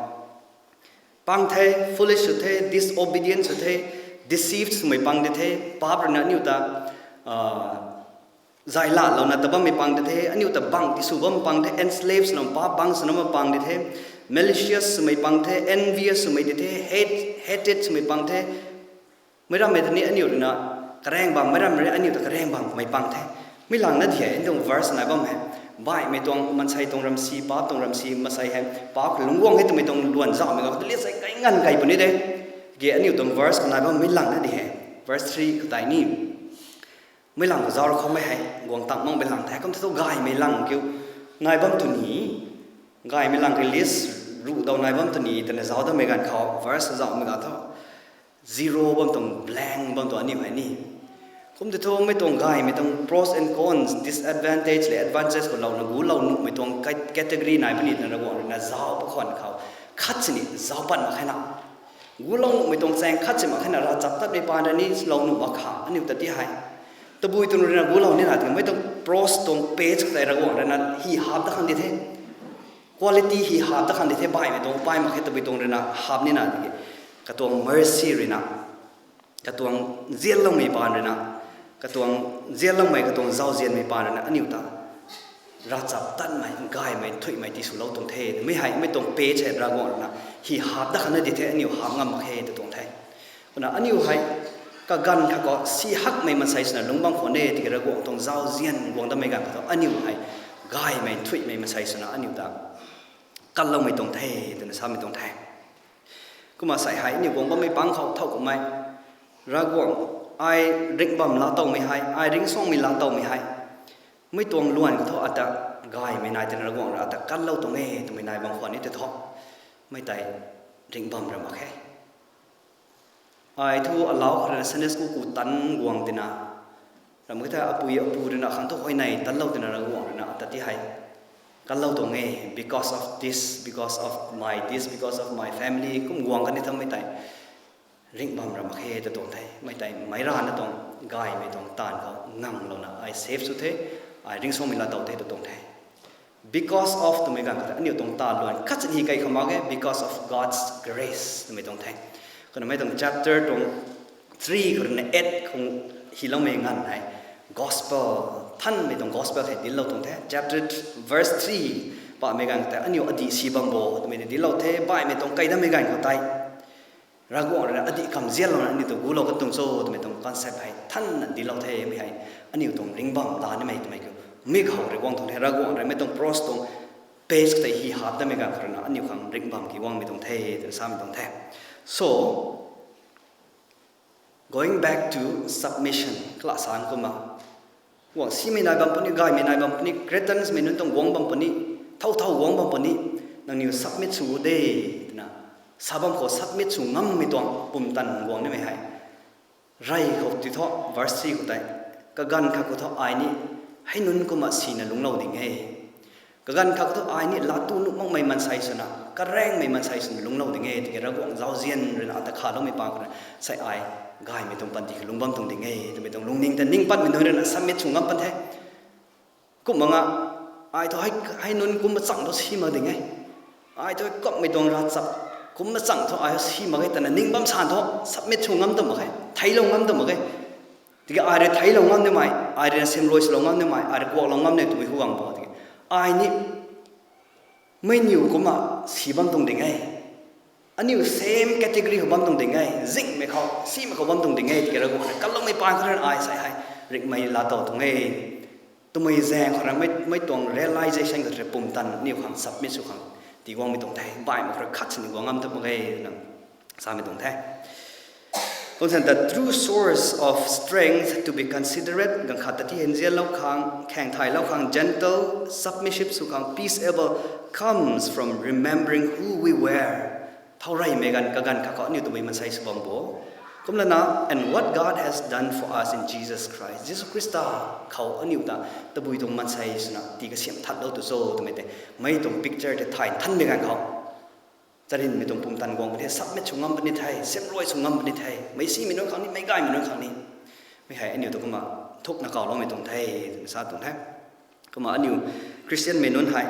pang the, foolish sw the, disobedient sw the, deceived swmei pang di the, paap rui na aniu ta zaylouna ta bammei pang di the, aniu ta bang tisw bam pang the, enslaved swna paap bang swna ma pang di the, malicious swmei pang the, envious swmei di the, hate hated swmei pang the. Meic rammei ta ni aniu rui na karaeng bam, meic rammei rui aniu ta karaeng bam mei pang the. Mi lang na di hei, aniu tuang verse nai bam hei, baihmei tuang maansei tuang ramsi, paap tuang ramsi, maansei hei paap khou lungc guang e twmei tuang luan zauhmei ga kha tu li sei kai nganv kai puni de. Ge aniu tuang verse khou nai bam mi lang na di hei, verse three khou tei ni, mi lang khou zauc ra khoumei hei guang tang makmei lang the. Kum thu gaymei lang kiu nai bam tu ni, gaymei lang release ruh daw nai bam tu ni twna zauc datmei ganv khou verse zauhmei ga thu zero bam tuang, blank bam tuang aniu hei ni. Kum tu thu mei tuang gaymei tuang pros and cons, disadvantage le advantages khou louna gulou nuhmei tuang category nai puni twna Ravguangc rui na zauc pwkhwan khou khat sini zauc pat mak khe na, gulou nuhmei tuang chaeng khat si mak khe na, ravchaptatmei paan rui ni lou nuh mak kha aniu ta ti hei. Tabui tuang rui na gulou nina twmei tuang pros tuang page khou tei Ravguangc rui na hi hap dat khang di the. Quality hi hap dat khang di the, baihmei tuang pay mak khe, tabui tuang rui na hap nina tiki, katuang mercy rui na, katuang nzianloumei paan rui na, katuang nzianloumei, katuang zauzianmei paan rui na aniu ta ravchaptatmei, gaymei, nthuihmei tiswlou tuang the. Mi hei mei tuang page hei Ravguangc rui na hi hap dat khang na di the, aniu hap ngam mak khe tw tuang the. Kumna aniu hei kaganv khat khou si hakmei maansei swna lungc bam khwan e tiki, Ravguangc tuang zauzian guang datmei ganv khou thu aniu hei gaymei, nthuihmei maansei swna aniu ta kanloumei tuang the twna samei tuang the. Kumna sei hei aniu guang bammei pang khou thow kummei, Ravguangc, ai ringh bam laa towmei hei, ai ringcsuangmei laa towmei hei, mei tuang luan khou thu ata gaymei nai twna Ravguangc rui ata kanlou tuang e twmei nai bam khwan ni tei thu, mei tei ringh bam ra mak khe. Ai thu alau khou rui na Sunday school ku tan guang tina, ram khe thei apui apu rui na khang thu huayney tanlou tina Ravguangc rui na ata ti hei kanlou tuang e, because of this, because of my this, because of my family, kum guang kan ni thammei tei ringh bam ra mak khe ta tuang the. Mei tei meic rana tuang gaymei tuang taanv khou nganglouna ai save sw the, ai ringcsuangmei laa tow the ta tuang the. Because of twmei ganv khou tei aniu tuang taanv luan khat sini hi kai khou mak ge, because of God's grace twmei tuang the. Kumna mei tuang chapter tuang three khou rui na eight khou hyloumei nganv hei gospel, thanmei tuang gospel hei dinclou tuang the. Chapter verse three pamei ganv khou tei aniu adih si bam bo twmei tei dinclou the, baihmei tuang kai dammei ganv khou tei Ravguangc rui na adih kamzianlouna aniu ta gulou kan tuang cho twmei tuang concept hei thanna dinclou the. Mi hei aniu tuang ringh bam ta nimei twmei kiu mi khou rui guang tuang the. Ravguangc rui mei tuang pros tuang page tei hi hap datmei ganv khou rui na aniu khang ringh bam ki guangmei tuang the twna samei tuang the. So, going back to submission, kala sang kumna guang simei nai bam puni, gaymei nai bam puni, Cretans mei nunc tuang guang bam puni, thow thow guang bam puni, nangniw submit sw de twna sa bam khou submit sw ngammei tuang pumtan guang nimei hei rey khou ti thu, verse three khou tei, kaganv khat khou thu ai ni hei nunc kumna sina lungclou ding e. Kaganv khat khou thu ai ni laatu nuh makmei maansei swna, karaengmei maansei swna lungclou ding e tiki Ravguangc zauzian rui na ata khaloumei pang khou rui sei ai gaymei tuang panty khou lungc bam tuang ding e twmei tuang lungning ta ning patmei nunc rui na submit sw ngam pan the. Kumna nga, ai thu hei nunc kumna chang thu si mak ding e, ai thu kumhmei tuang ravchap kumna chang thu ai si mak e twna ning bam san thu submit sw ngam tu mak khe, theiclou ngam tu mak khe. Tiki ai rui theiclou ngam nimei, ai rui na simrui swlou ngam nimei, ai rui kuaklou ngam ni twmei hu gang bo tiki, ai ni mei niw kumna si bam tuang ding e, aniu same category khou bam tuang ding e, zingmei khou simei khou bam tuang ding e tiki Ravguangc rui kanloumei pang khou rui ai sei hei ringhmei laa tow tuang e twmei zaeng khou rui mei tuang realization khou rui pumtan aniu khang submit sw khang tii guangmei tuang the. Baihmei khou rui khat sini guang ngam tu mak ge nang samei tuang the. Kumna the true source of strength to be considerate, ganv khat ta ti hei nzianlou khang, khaeng thaylou khang, gentle, submissive sw khang, peaceable, comes from remembering who we were. Thow reymei ganv kaganv khat khou aniu tabui maansei sw bam bo. Kumlana, and what God has done for us in Jesus Christ. Jisu Khrista khou aniu ta tabui tuang maansei swna tii kasiam thatlou tu cho twmei tei, mei tuang picture tei thay nthanmei ganv khou charynmei tuang pumtan guang puni the, submit sw ngam puni the, simrui sw ngam puni the, meic simei nunc khang ni, meic gaymei nunc khang ni. Mi hei aniu ta kumna thukna kawloumei tuang the twna sa tuang the. Kumna aniu Christianmei nunc hei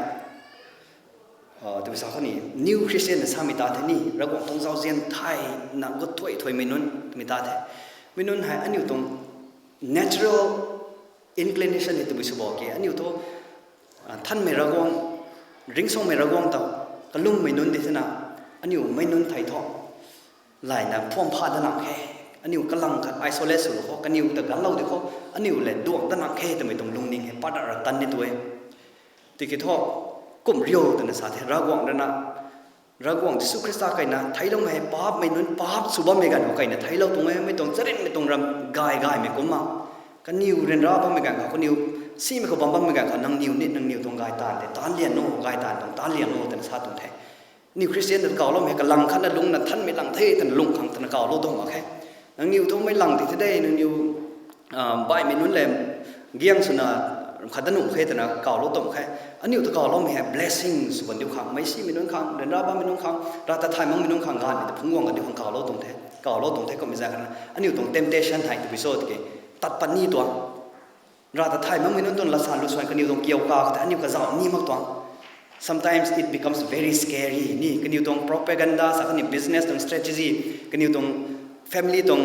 Tw sa khou ni, new Christian na samei ta the ni, Ravguangc tuang zauzian thayna gut thuai thuaimei nunc twmei ta the. Mi nunc hei aniu tuang natural inclination hei tabui sw bo ki, aniu thu, thanmei Ravguangc, ringcsuangmei Ravguangc ta kalungmei nunc di thena, aniu mei nunc thei thu layna phuam pha dat nang khe. Aniu kalang khat isolate sw khou, kaniw ta ganlou di khou, aniu le duang dat nang khe twmei tuang lungning hei pat ra tan ni tu e. Tiki thu, kum riu twna sa the, Ravguangc rui na, Ravguangc Jisu Khrista kaina theicloumei hei paapmei nunc paap sw bammei ganv khou kaina theiclou tuang e, mei tuang charynmei tuang ram gay gaymei kumna. Kaniw ryanra bammei ganv khou, kaniw simei khou bam bammei ganv khou, nangniw ni, nangniw tuang gay taanv tei taanc lian o, gay taanv tuang taanc lian o twna sa tuang the. Aniu Christian ta kawloumei kalang khatna lungna thanmei lang the twna lung khang twna kawlou tuang mak khe. Nangniw tuang mei lang tei the de, nangniw baihmei nunc le giang swna khat da nuh khe twna kawlou tuang khe. Aniu ta kawloumei hei blessing sw ban diu khang, meic simei nunc khang, ryanra bammei nunc khang, rav ta thay makmei nunc khang, ganvmei ta phungc guang kan diu khang kawlou tuang the, kawlou tuang the. Kummei zaeng khana aniu tuang temptation hei tabui sw tiki, tat pat ni tuang. Rav ta thay makmei nunc tuang latsan lusuan kaniw tuang kiu ka khou tei aniu kazauh ni mak tuang. Sometimes it becomes very scary ni, kaniw tuang propaganda sa khatni business tuang strategy, kaniw tuang family tuang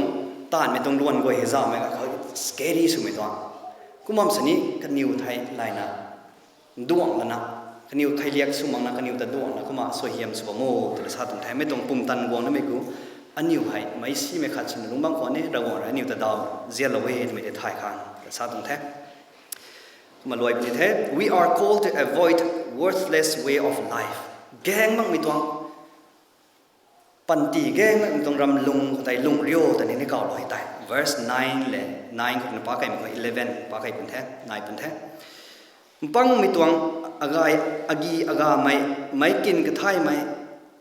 taanvmei tuang luan guay hei zauhmei ka khou scary swmei tuang. Kum bam sini kaniw thei layna duang lana, kaniw theiliak sw makna kaniw ta duangna kumna suaihiam sw bam o twna sa tuang the. Mei tuang pumtan guang namei khou, aniu hei meic simei khat swna lungc bam khwan e, Ravguangc rui aniu ta daw zianlou e twmei tei thay khang sa tuang the. Kumna luai puni the, we are called to avoid worthless way of life. Gaeng makmei tuang, panty gaeng makmei tuang ram lung khou tei lungh riu twni ni kawlou e tei. Verse nine le, nine khou na pakeimei khou eleven pakei pun the, nai pun the. Mpangmei tuang, agai, agi agamei, meic kin kathaymei,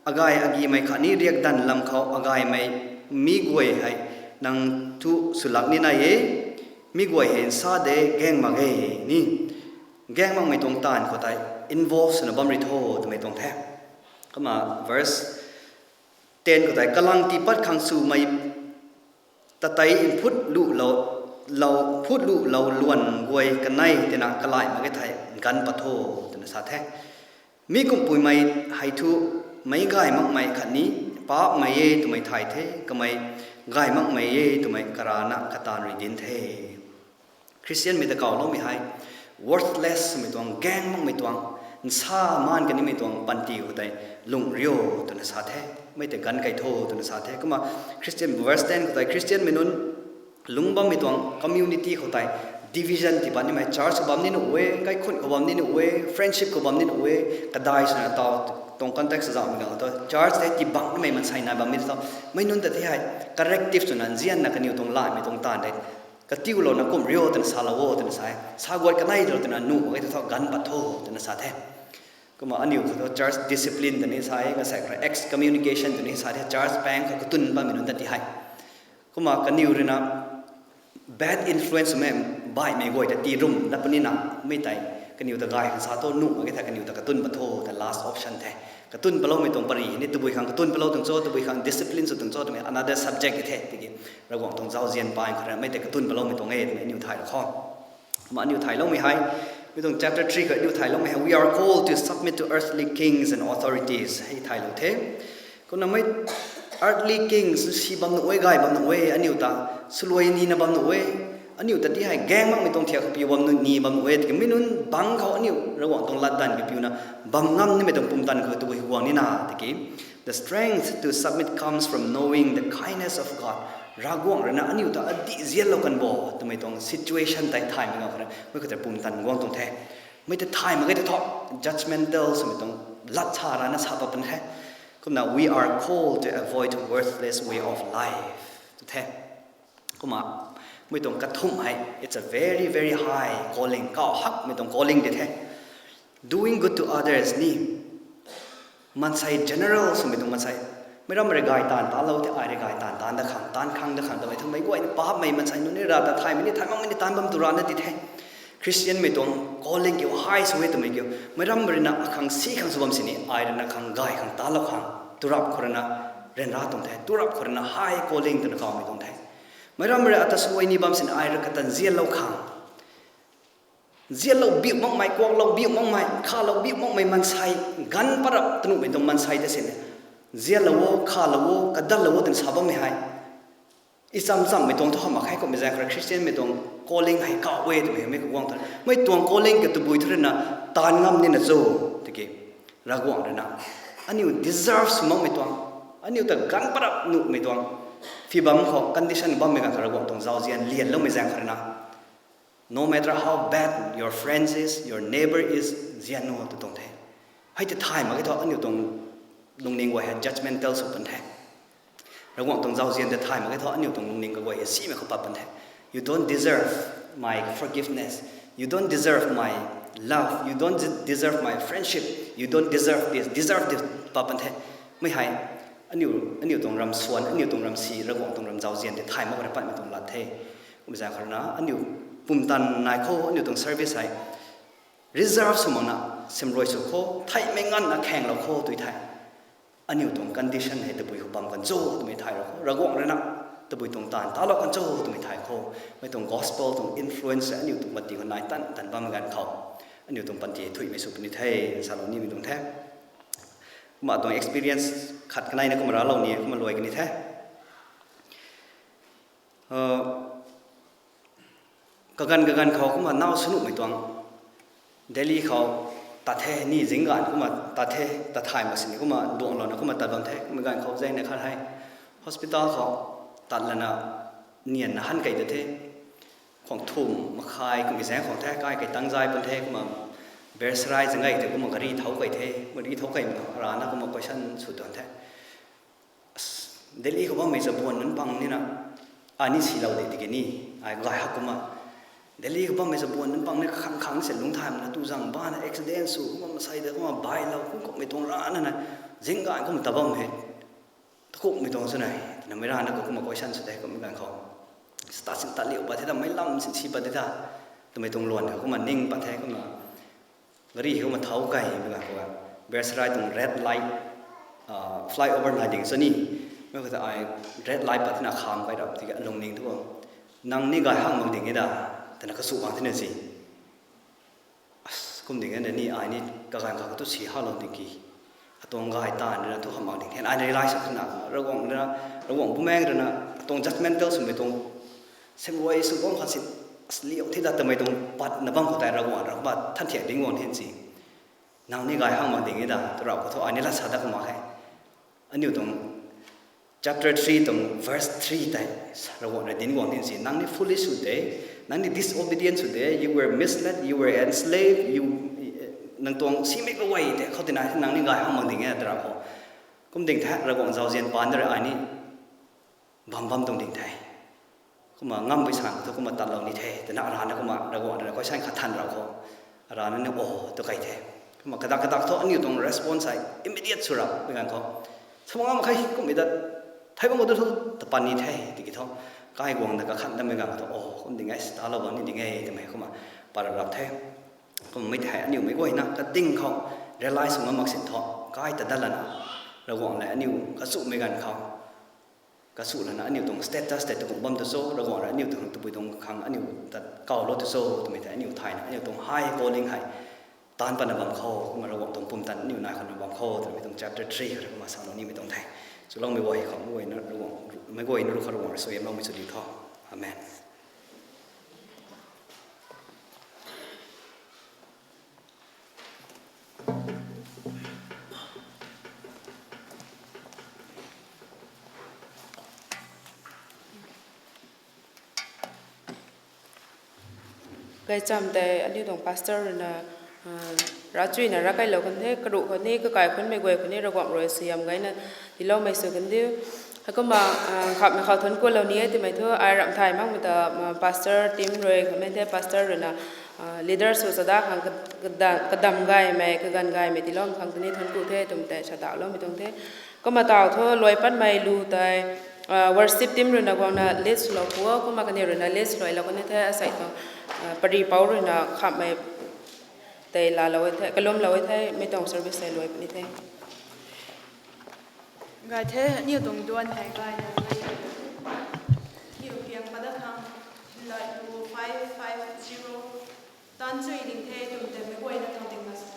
agai agimei khatni riakdanv lam khou agaymei mi guay hei nang thu swlak ni nai e, mi guay hei nsa de gaeng mak e ni. Gaeng makmei tuang taanv khou tei involve swna bam ri tho twmei tuang the. Kumna verse ten khou tei, kalang tiipat khang swmei tatei mphut luhlou, lou, mphut luhlou luan guay kanei tina kalai mak e thei, ganv pat tho twna sa the. Mi kumpuimei hei thu, meic gay makmei khatni paapmei e twmei thay the, kamei gay makmei e twmei karana kataanv rui dinc the. Christianmei ta kawloumei hei worthless swmei tuang, gaeng makmei tuang, nsa maan kanimei tuang panty khou tei lungh riu twna sa the. Mei tei ganv kai tho twna sa the. Kumna Christian verse ten khou tei Christianmei nunc lungc bammei tuang community khou tei division tii pat nimei, church khou bam ni nuh e, kaikhunc khou bam ni nuh e, friendship khou bam ni nuh e, kadai swna taw tuang context zauhmei ganv khou thu church tei tibang nimei mansei nai bam ni thu, mei nunc ta the hei corrective swna nzianna kaniw tuang laimei tuang taanv tei katiulouna kum riu twna salou o twna sa e. Sa guat kanei tho twna nuh mak e thu ganv pat tho twna sa the. Kumna aniu khou thu church discipline twni sa e, kasek rui excommunication twni sa the, church pang khou katwn bammei nunc ta ti hei. Kumna kaniw rui na bad influence mei, baihmei guay ta tii rum dat punina, mei tei kaniw ta gay khang sa tho, nuh mak e thei kaniw ta katwn pat tho ta last option the. Katwn patloumei tuang pary ni, tabui khang katwn patlou tuang cho, tabui khang discipline sw tuang cho twmei another subject the, tiki Ravguangc tuang zauzian paan khou rui mei tei katwn patloumei tuang e twmei aniu thay lou khou. Kumna aniu thayloumei hei, mi tuang chapter three khou aniu thayloumei hei, we are called to submit to earthly kings and authorities hei thaylou the. Kumna mei earthly kings si bam nuh e, gay bam nuh e, aniu ta swluai nina bam nuh e, aniu ta ti hei gaeng makmei tuang thiak khou piu bam nuh ni bam nuh e, tiki mi nunc bangc khou aniu Ravguangc tuang latdanv kapiuna bam ngam nimei tuang pumtan khou tabui guang nina, tiki the strength to submit comes from knowing the kindness of God. Ravguangc rui na aniu ta adih zianlou kan bo twmei tuang situation tei thaymei ganv khou rui mei khou tei pumtan guang tuang the. Mei tei thay mak e tei thu judgmental swmei tuang lat sa rana sa pat pan the. Kumna we are called to avoid worthless way of life tw the. Kumna mei tuang kathumh hei, it's a very very high calling, kaw hakmei tuang calling di the. Doing good to others ni, maansei general swmei tuang maansei, meic ram rui gay taanv taanclou the, ai rui gay taanv taanc dat khang, taanc khang dat khang twmei thangmei guayna paapmei maansei nunc ni, rav ta thaymei ni thay makmei ni taanc bam tu rana di the. Christianmei tuang calling kiu high sw e twmei kiu, meic ram rui na akhang si khang sw bam sini ai rui na khang gay khang taanclou khang, turap khou rui na ryanra tuang the, turap khou rui na high calling twna kawmei tuang the. Meic ram rui ata swluai ni bam sini ai rui kata nzianlou khang, Zianlou biu makmei, kuaklou biu makmei, khalou biu makmei maansei, ganv parap tanuhmei tuang maansei ta sini. Zianlou o, khalou o, kadatlou o twna sa bammei hei. I cham chammei tuang thu hamh mak khe, kummei zaeng khou rui Christian mei tuang calling hei kau e twmei hei mei kaguang thu. Mei tuang calling ka tabui thu rui na taanv ngam nina cho, tiki. Ravguangc rui na. Aniu deserve sw makmei tuang. Aniu ta ganv parap nuhmei tuang. Phi bam khou condition bammei ganv khou Ravguangc tuang zauzian lianloumei zaeng khou rui na. No matter how bad your friends is, your neighbor is, zian nu tu tuang the. Hei ti thay mak e thu aniu tuang lungning guay hei judgmental sw pan the. Ravguangc tuang zauzian ta thay mak e thu aniu tuang lungning kaguay hei simei khou pat pan the. You don't deserve my forgiveness. You don't deserve my love. You don't de- deserve my friendship. You don't deserve this, deserve this, pat pan the. Mei hei, aniu, aniu tuang ram swan, aniu tuang ram si, Ravguangc tuang ram zauzian tei thay mak e rui patmei tuang lat the. Kummei zaeng khou rui na, aniu pumtan nai khou, aniu tuang service hei reserve sw makna, simrui sw khou, theihmei nganvna khaenglou khou tui the. Aniu tuang condition hei tabui khou bam kan cho twmei thay rou khou, Ravguangc rui na, tabui tuang taanv talou kan cho twmei thay khou, mei tuang gospel tuang influence aniu tuang panty khou nai tan tan bam ganv khou, aniu tuang panty hei thuimei sw puni the, salou nimei tuang the. Kumna tuang experience khat kanei na kumna raclou ni, kumna luai kani the. Kaganv kaganv khou kumna nau swnuhmei tuang Delhi khou tat the, ni zingganv kumna tat the, tat thay mak sini kumna duanglouna kumna tat bam the, kummei ganv khou zaeng na khat hei hospital khou tat lana nianna han kei ta the. Khwang thum makhai kummei zaeng khou the, kai kei tang zay pan the, kumna Besrai zanc gay tei kumna gari thau kei the, kumna gari thau kei rana kumna question sw tuang the. Delhi khou bammei zabuan nunc pang nina, ai ni silou de tiki ni, ai gay hak kumna. Delhi khou bammei zabuan nunc pang ni khang khang se lungc thay makna tu zang bana accident sw, kumna masei ta kumna bailou, kum kummei tuang rana na, zingganv kumna ta bam he. Takumhmei tuang sw nai, twna mei rana khou kumna question sw de, kummei ganv khou. Tat sin tat liu pat the ta, meic lam sin si pat the ta. Twmei tuang luan khou kumna ning pat the kumna. Gari hei kumna thau kei, mei ganv khou. Besrai tuang red light, flyover nai ding sw ni. Mei khou ta ai red light pat thena kham kai rap tiki alungning thu. Nang ni gay hang mak ding e da, twna kasu bang thena si. Kum ding e na ni ai ni kaganv kha katu si halou ding ki. Atuang gay taanv rui na thu hamh mak ding the. Ai ni realize sw thena, Ravguangc rui na, Ravguangc Bumaengh rui na, atuang judgmental swmei tuang, simrui sw bam khat si, liu the da twmei tuang patna bam khou tei Ravguangc rui kumna than thiak ding guang the si. Nang ni gay hang mak ding e da, tu rau khou thu ai ni lat sa dat kumna khe. Aniu tuang chapter three tuang verse three tei, Ravguangc rui dinc guang the si, nang ni foolish sw de, nang ni disobedient sw de, you were misled, you were enslaved, you, nang tuang simei kaguay tei khou tina nang ni gay hang mak ding e, tu rau khou. Kum ding the, Ravguangc zauzian paan da rui ai ni bam bam tuang ding the. Kumna ngam pui san khou thu kumna tatlou ni the, twna arana kumna Ravguangc rui na question khat than rau khou. Arana ni, o, tu kei the. Kumna kadak kadak thu aniu tuang response hei immediate sw rap mei ganv khou. Sa ngam khe kummei ta, thei bam khou tu thu, tapan ni the, tiki thu. Kai guang na kakhan dammei ganv khou thu, o, kum ding e, talou bam ni ding e, twmei kumna pat rap rap the. Kummei thei aniu mei guayna kading khou realize sw ngam mak sin thu, kai ta dat lana, Ravguangc le aniu kachumei ganv khou, kasu lana aniu tuang status tei takum bam tu cho, Ravguangc rui aniu tuang tabui tuang khang aniu ta kaulou tu cho twmei tei aniu thayna aniu tuang high calling hei taanc patna bam khou, kumna Ravguangc tuang pumtan aniu nai khou na bam khou twmei tuang chapter three khou kumna salou nimei tuang the. Chuloumei guay khou mei guayna ru khou Ravguangc rui suaihiamloumei sw diu tho. Amen. Gaychamv tei aniu tuang pastor rui na, ravchuina ravkailou kan the, karuh khou ni, kakai khunmei guay khou ni Ravguangc rui suaihiam gayna tiiloumei sw kan diu. Heikumna, khamhmei khou thuanc kulou ni e twmei thu, ai ramh thay makmei ta, pastor team rui, khamhmei the pastor rui na, leader sw sa dat khang, kadam gaymei, kaganv gaymei tiiloumei khang tei ni thuanc ku the twmei tei sa dauloumei tuang the. Kumna taw thu luai patmei lu tei, worship team rui na guangna lead swlou khou, kumna kaniw rui na lead swluailou kan the, asei tuang, pari pouc rui na khamhmei tei laalou e the, kalumlou e the, mei tuang service tei luai puni the. Gay the, aniu tuang duan hei gayna, aniu piang padat khang, hylai lu five five zero, Tan chui ding the, twmei tei meic guayna tho ding na sa.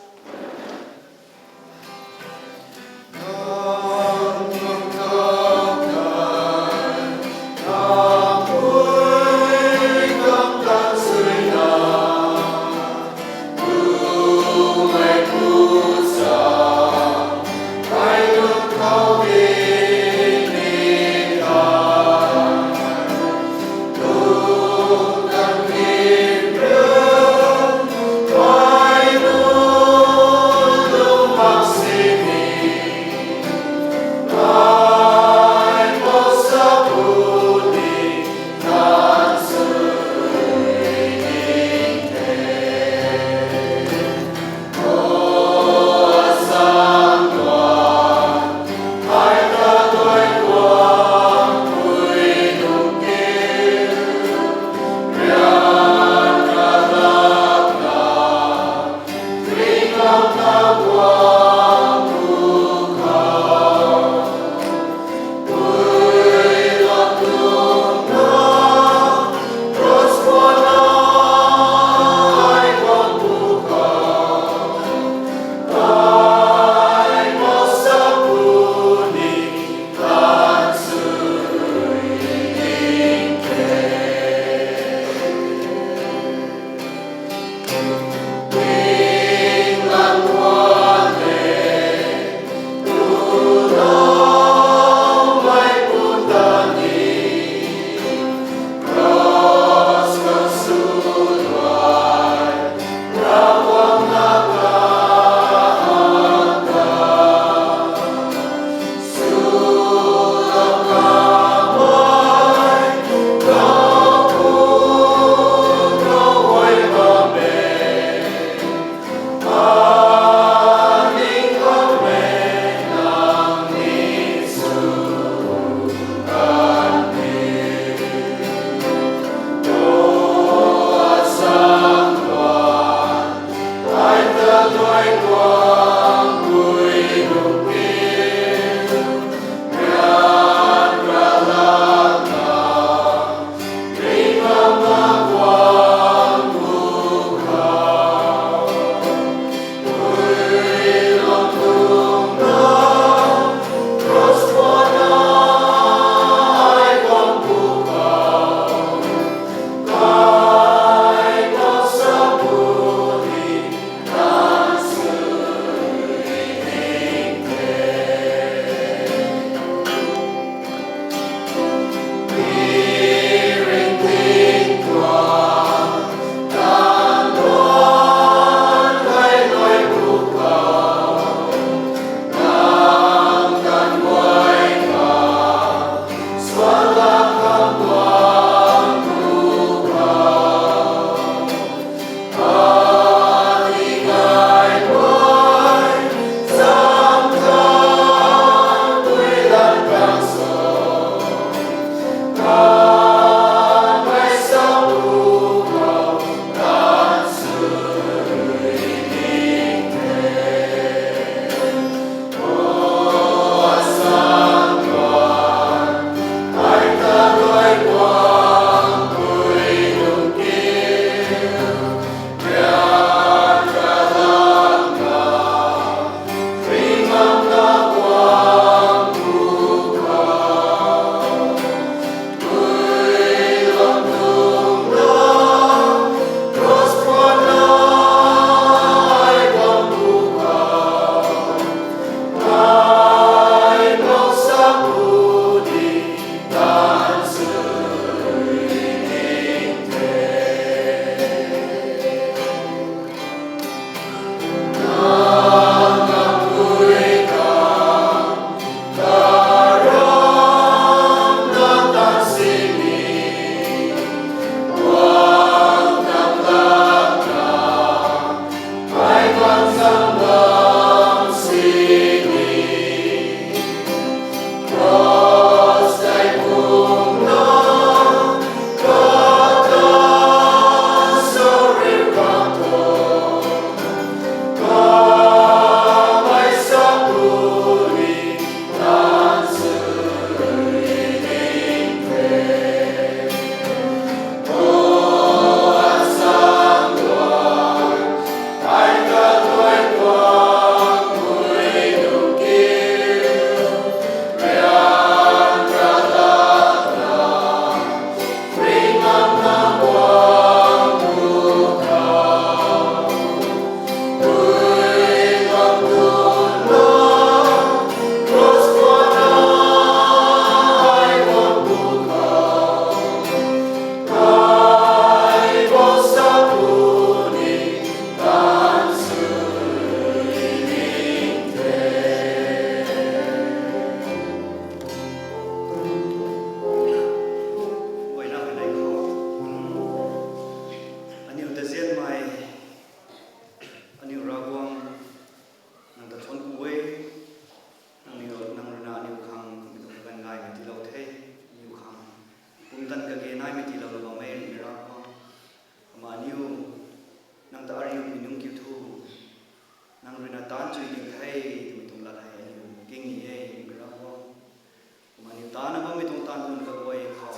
Nang kaguay khou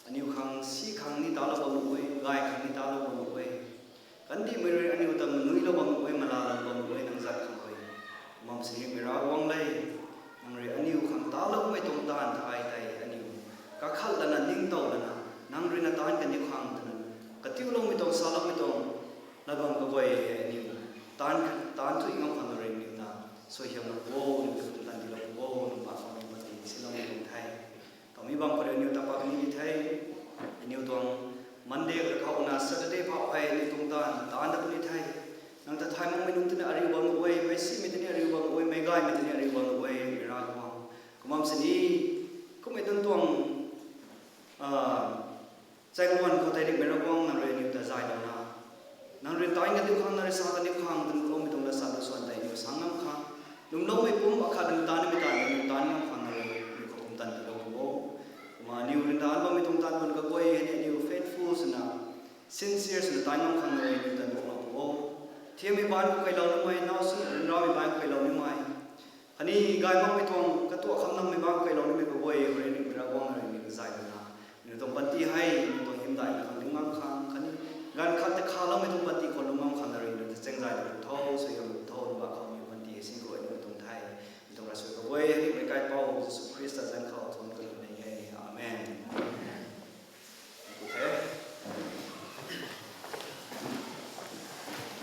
aniu khang si khang ni talou bam nuh e, gay khang ni talou bam nuh e. Kandihmei rui aniu ta manuilou bam nuh e, malalou bam nuh e, nang zat khang e. Kumna sini mei Ravguangc le, nang rui aniu khang taloumei tuang taanv thay tei aniu kakhat lana ningtow lana, nang rui na taanc kaniw khang twna katiuloumei tuang, saloumei tuang lat bam kaguay hei aniu taanc, taanc thuy ngam khang na rui aniu ta suaihiamlou o, aniu ta kum tan tiilou o, aniu pa khang aniu pati silou ni tuang the. Tami bam khou rui aniu ta pa kani ni the. Aniu tuang Monday khou na Saturday phau hei aniu tuang taanv, taanc dat puni the. Nang ta thay makmei nunc tina ariu bam nuh e, meic simei tina ariu bam nuh e, meic gaymei tina ariu bam nuh e, mei Ravguangc. Kumna sini, kummei tuang tuang, a, chaengluan khou tei rimei Ravguangc nang rui aniu ta zaylouna, nang rui taanc kaniw khang, nang rui sa kaniw khang, twna kummei tuang lat sa lu swan tei aniu sa ngam khang, lwmloumei pum akhat rui taanc nimei taanv, aniu taanc ngam khang nang rui aniu khou kum tan tiilou o. Kumna aniu rui taanc bammei tuang taanv bam kaguay hei aniu faithful swna, sincere swna taanc ngam khang nang rui aniu ta duaklou o. Thiammei baanc khou kailou nimei, now sw ryanramei baanc khou kailou nimei, khatni gay makmei tuang katuak kham nangmei baanc khou kailou nimei kaguay hei rui aniu Ravguangc rui aniu zaylouna, aniu tuang panty hei aniu tuang hymdaihmei khang lung ngam khang khatni ganv khat ta khaloumei tuang panty khou lung ngam khang nang rui aniu ta chaeng zay ta